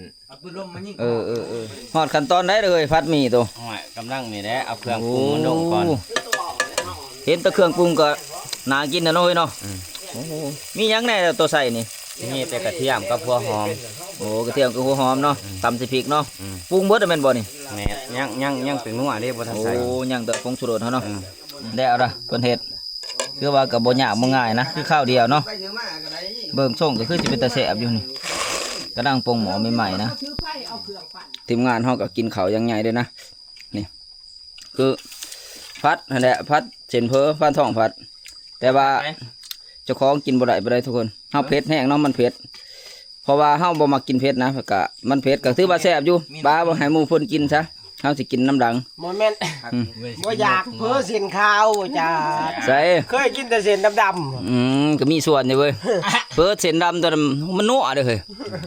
ເອີໆໆ ຮອດຂັ້ນຕອນໃດເລີຍ ຜັດໝີ່ໂຕ ໂອ້ຍ ກຳລັງນີ້ແຫຼະ ເອົາເຄື່ອງປຸງມັນລົງກ່ອນ ໂອ້ ເຫັນແຕ່ເຄື່ອງປຸງກໍໜ້າກິນແລ້ວເນາະເຮີ້ຍເນາະ ອືມ ໂອ້ ມີຫຍັງແດ່ໂຕໃສ່ນີ້ ມີແຕ່ກະທຽມກັບຫົວຫອມ ໂອ້ ກະທຽມກັບຫົວຫອມເນາະ ອືມ ຕຳໃສ່ພິກເນາະ ອືມ ປຸງເບິດແມ່ນບໍ່ນີ້ ແມ່ນ ຍັງ ຍັງ ຍັງແຕ່ນົວເດ້ ບໍ່ທັນໃສ່ ໂອ້ ຍັງແຕ່ຜົງຊູລົດເຮົາເນາະ ອືມ ແລ້ວລະເພິ່ນເຮັດ ຄືວ່າກໍບໍ່ຍາກບໍ່ງ່າຍນະ ຄືຄາວດຽວເນາະ ເບິ່ງຊົງກໍຄືຊິເປັນຕາແຊບຢູ່ນີ້ ກຳລັງປົງໝໍ້ໃໝ່ໆນະ ທີມງານເຮົາກໍກິນເຂົ້າຢ່າງໃຫຍ່ເດ້ນະ ນີ້ ຄືຜັດຫັ້ນແຫຼະ ຜັດເສັ້ນເຝີ ພານທອງຜັດ ແຕ່ວ່າເຈົ້າຂອງກິນບໍ່ໄດ້ປານໃດທຸກຄົນ ເຮົາເຜັດແຮງເນາະ ມັນເຜັດ ເພາະວ່າເຮົາບໍ່ມັກກິນເຜັດນະ ກະມັນເຜັດກໍຖືວ່າແຊບຢູ່ ປາບໍ່ໃຫ້ໝູ່ເພິ່ນກິນຊະ ເຮົາຊິກິນນຳຫຼັງ ບໍ່ແມ່ນ ອືມ ບໍ່ຢາກເຝີເສັ້ນຂາວ ບໍ່ຈັກ ໃສ ເຄີຍກິນແຕ່ເສັ້ນດຳໆ ອືມ ກໍມີສ່ວນຢູ່ເວີຍ ເຝີເສັ້ນດຳຕົວນັ້ນມັນນົວເດ້ເຮີ້ຍ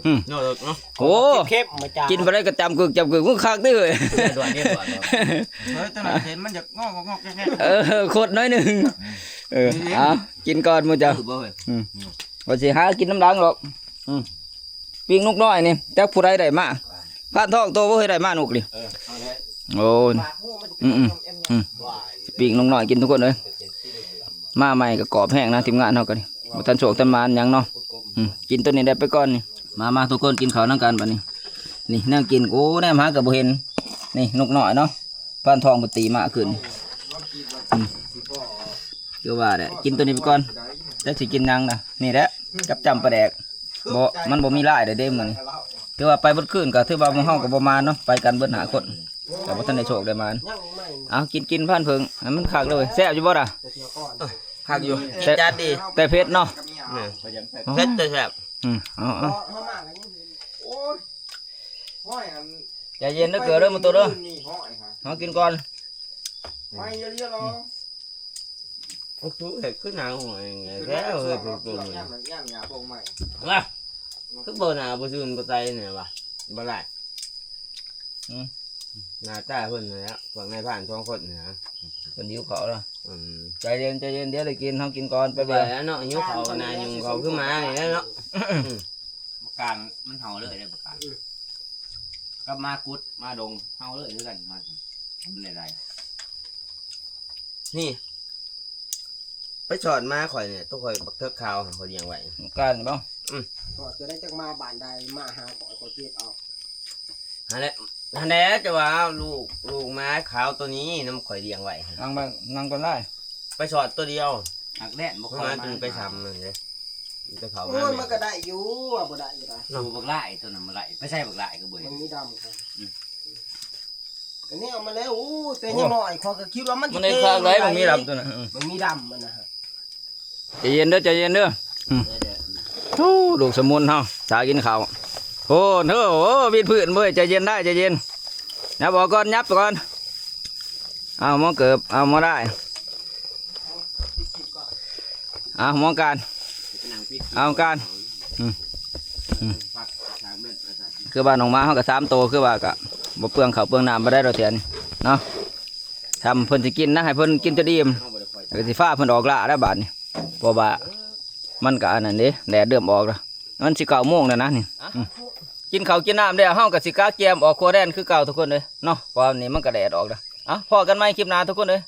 ອືມ ນົວເນາະ ໂອ້ ເຄັມໆ ບໍ່ຈັກ ກິນໄປໄດ້ກໍຈຳກຶກຈຳກຶກ ມັນຄັກເດ້ເຮີ້ຍ ດວນນີ້ດວນ ເຮີ້ຍ ຕົວນັ້ນເສັ້ນມັນຢາກງອກໆແງກໆ ເອີ ຄົດໜ້ອຍໜຶ່ງ ເອີ ເອົາ ກິນກ່ອນໝູ່ເຈົ້າ ອືມ ວ່າຊິຫາກິນນຳຫຼັງດອກ ອືມ ປີ້ງນົກນ້ອຍນີ້ ຈັກຜູ້ໃດໄດ້ມາ ພານທອງໂຕບໍ່ເຄີຍໄດ້ມານົກນີ້ ເອີ ເອົາແຫຼະ ໂອ້ຍ ອືມໆ ອືມ ປີ້ງນົກນ້ອຍກິນທຸກຄົນເອີຍ ມາໃໝ່ກໍກອບແຮງນະ ທີມງານເຮົາກໍນີ້ ບໍ່ທັນໂຊກທັນໝານຫຍັງເນາະ ອືມ ກິນໂຕນີ້ໄດ້ໄປກ່ອນນີ້ ມາໆ ທຸກຄົນ ກິນເຂົ້ານຳກັນບັດນີ້ ນີ້ແນວກິນ ໂອ້ ແນມຫາກໍບໍ່ເຫັນ ນີ້ນົກນ້ອຍເນາະ ພານທອງເພິ່ນຕີມາຂຶ້ນ ອືມ ຄືວ່າແຫຼະ ກິນໂຕນີ້ໄປກ່ອນ ຈັກຊິກິນຫຍັງນະ ນີ້ແຫຼະ ກັບຈ້ຳປາແດກ ບໍ່ ມັນບໍ່ມີລາຍເດ້ມື້ນີ້ ຖືວ່າໄປເບິດຄືນກໍຖືວ່າໝູ່ເຮົາກໍບໍ່ມາເນາະ ໄປກັນເບິດຫ້າຄົນ ກໍບໍ່ທັນໄດ້ໂຊກໄດ້ໝານ ເອົາ ກິນໆ ພານເຜິ້ງ ໃຫ້ມັນຄັກເລີຍ ແຊບຢູ່ບໍ່ລະ? ເອີ ຄັກຢູ່ ແຕ່ ຈັດໆ ດີ ແຕ່ເຜັດເນາະ ແມ່ນ ເຜັດແຕ່ແຊບ ອືມ ເອົາໆ ໃຈເຢັນເດີເກີເດີ ມາໂຕເດີ ເຮົາກິນກ່ອນ ໂອ້ໂຫ ເຮັດຄືໜາຫວຍແທ້ເຮີ້ຍ ຜູ້ໂຕນີ້ ວ່າ ຄືບໍ່ໜາບໍ່ຊື່ບໍ່ໃສ່ນີ້ຫວາ ບໍ່ຫຼາຍ ອືມ ໜ້າຕາເພິ່ນນີ້ແຫຼະ ພວກນາຍພານສອງຄົນນີ້ນະ ເພິ່ນຫິວເຂົ້າລະ ອືມ ໃຈເຢັນ ໃຈເຢັນ ດຽວໄດ້ກິນ ເຮົາກິນກ່ອນ ໄປ ໄປແລ້ວເນາະ ຫິວເຂົ້າ ໜ້າຍຸ່ງເຂົ້າຄືໝານີ້ແຫຼະເນາະ ອືມ ບັກກາງມັນເຫົ່າເລີຍເດ້ ບັກກາງ ກັບໝາກຸດ ໝາດົງ ເຫົ່າເລີຍຄືກັນ ມາ ມັນໄດ້ ນີ້ ໄປສອນໝາຂ້ອຍນີ້ ໂຕຂ້ອຍບັກເຖິກຂາວຫັ້ນ ຂ້ອຍລ້ຽງໄວ້ ການບໍ່ ອືມ ສອນຈະໄດ້ຈັກໝາບ້ານໃດ ມາຫາຂ້ອຍ ຂ້ອຍເກັບເອົາ ຫັ້ນແຫຼະ ຫັ້ນແຫຼະ ຈະວ່າລູກ ລູກໝາຂາວໂຕນີ້ນຳຂ້ອຍລ້ຽງໄວ້ ນັ່ງໄປ ນັ່ງກ່ອນໄດ້ ໄປສອນໂຕດຽວ ອາກແດດບໍ່ຄ່ອຍມາ ມັນໄປຊ້ຳນັ້ນເດ້ ມັນໄປເຜົາ ໂອ້ຍ ມັນ ມັນກໍໄດ້ຢູ່ ວ່າບໍ່ໄດ້ກໍໄດ້ ເນາະ ໂອ້ ບັກຫຼາຍໂຕນັ້ນ ບັກຫຼາຍ ໄປໃສ່ບັກຫຼາຍກໍບໍ່ເຫັນ ມັນມີດຳ ອືມ ອັນນີ້ເອົາມາແລ້ວ ໂອ້ ແຕ່ ໂອ້ ຍັງນ້ອຍ ຂ້ອຍກໍຄິດວ່າມັນ ມັນໄດ້ຄັກຫຼາຍ ມັນມີດຳຕົວນັ້ນ ເອີ ມັນມີດຳມັນນະ ໃຈເຢັນເດີ ໃຈເຢັນເດີ ອືມ ໂອ້ ລູກສະມຸນເຮົາ ຖ້າກິນເຂົ້າ ໂອ້ ໂອ້ ໂອ້ ວິດພື້ນເວີຍ ໃຈເຢັນໄດ້ ໃຈເຢັນ ຫຍັບອອກກ່ອນ ຫຍັບໄປກ່ອນ ເອົາໝໍເກີບ ເອົາໝໍໄດ້ ເອົາໝໍການ ເອົາການ ອືມ ອືມ ຄືວ່າໜອງໝາເຮົາກໍສາມໂຕ ຄືວ່າກໍບໍ່ເປືອງເຂົ້າເປືອງນ້ຳບໍ່ໄດ້ດອກເທື່ອນີ້ເນາະ ທຳເພິ່ນຊິກິນນະ ໃຫ້ເພິ່ນກິນຈົນອີ່ມ ກໍຊິພາເພິ່ນອອກລ່າແລ້ວບາດນີ້ ເພາະວ່າມັນກໍອັນນັ້ນເດ້ ແດດເລີ່ມອອກແລ້ວ ມັນຊິເກົ້າໂມງແລ້ວນະນີ້. ອືມ ກິນເຂົ້າກິນນ້ຳແລ້ວ ເຮົາກໍຊິກະແຈມອອກຄົວແດນຄືເກົ່າທຸກຄົນເອີຍເນາະ ເພາະວ່ານີ້ມັນກໍແດດອອກແລ້ວ. ເອົ້າ ພໍ້ກັນໃໝ່ຄລິບໜ້າທຸກຄົນເອີຍ.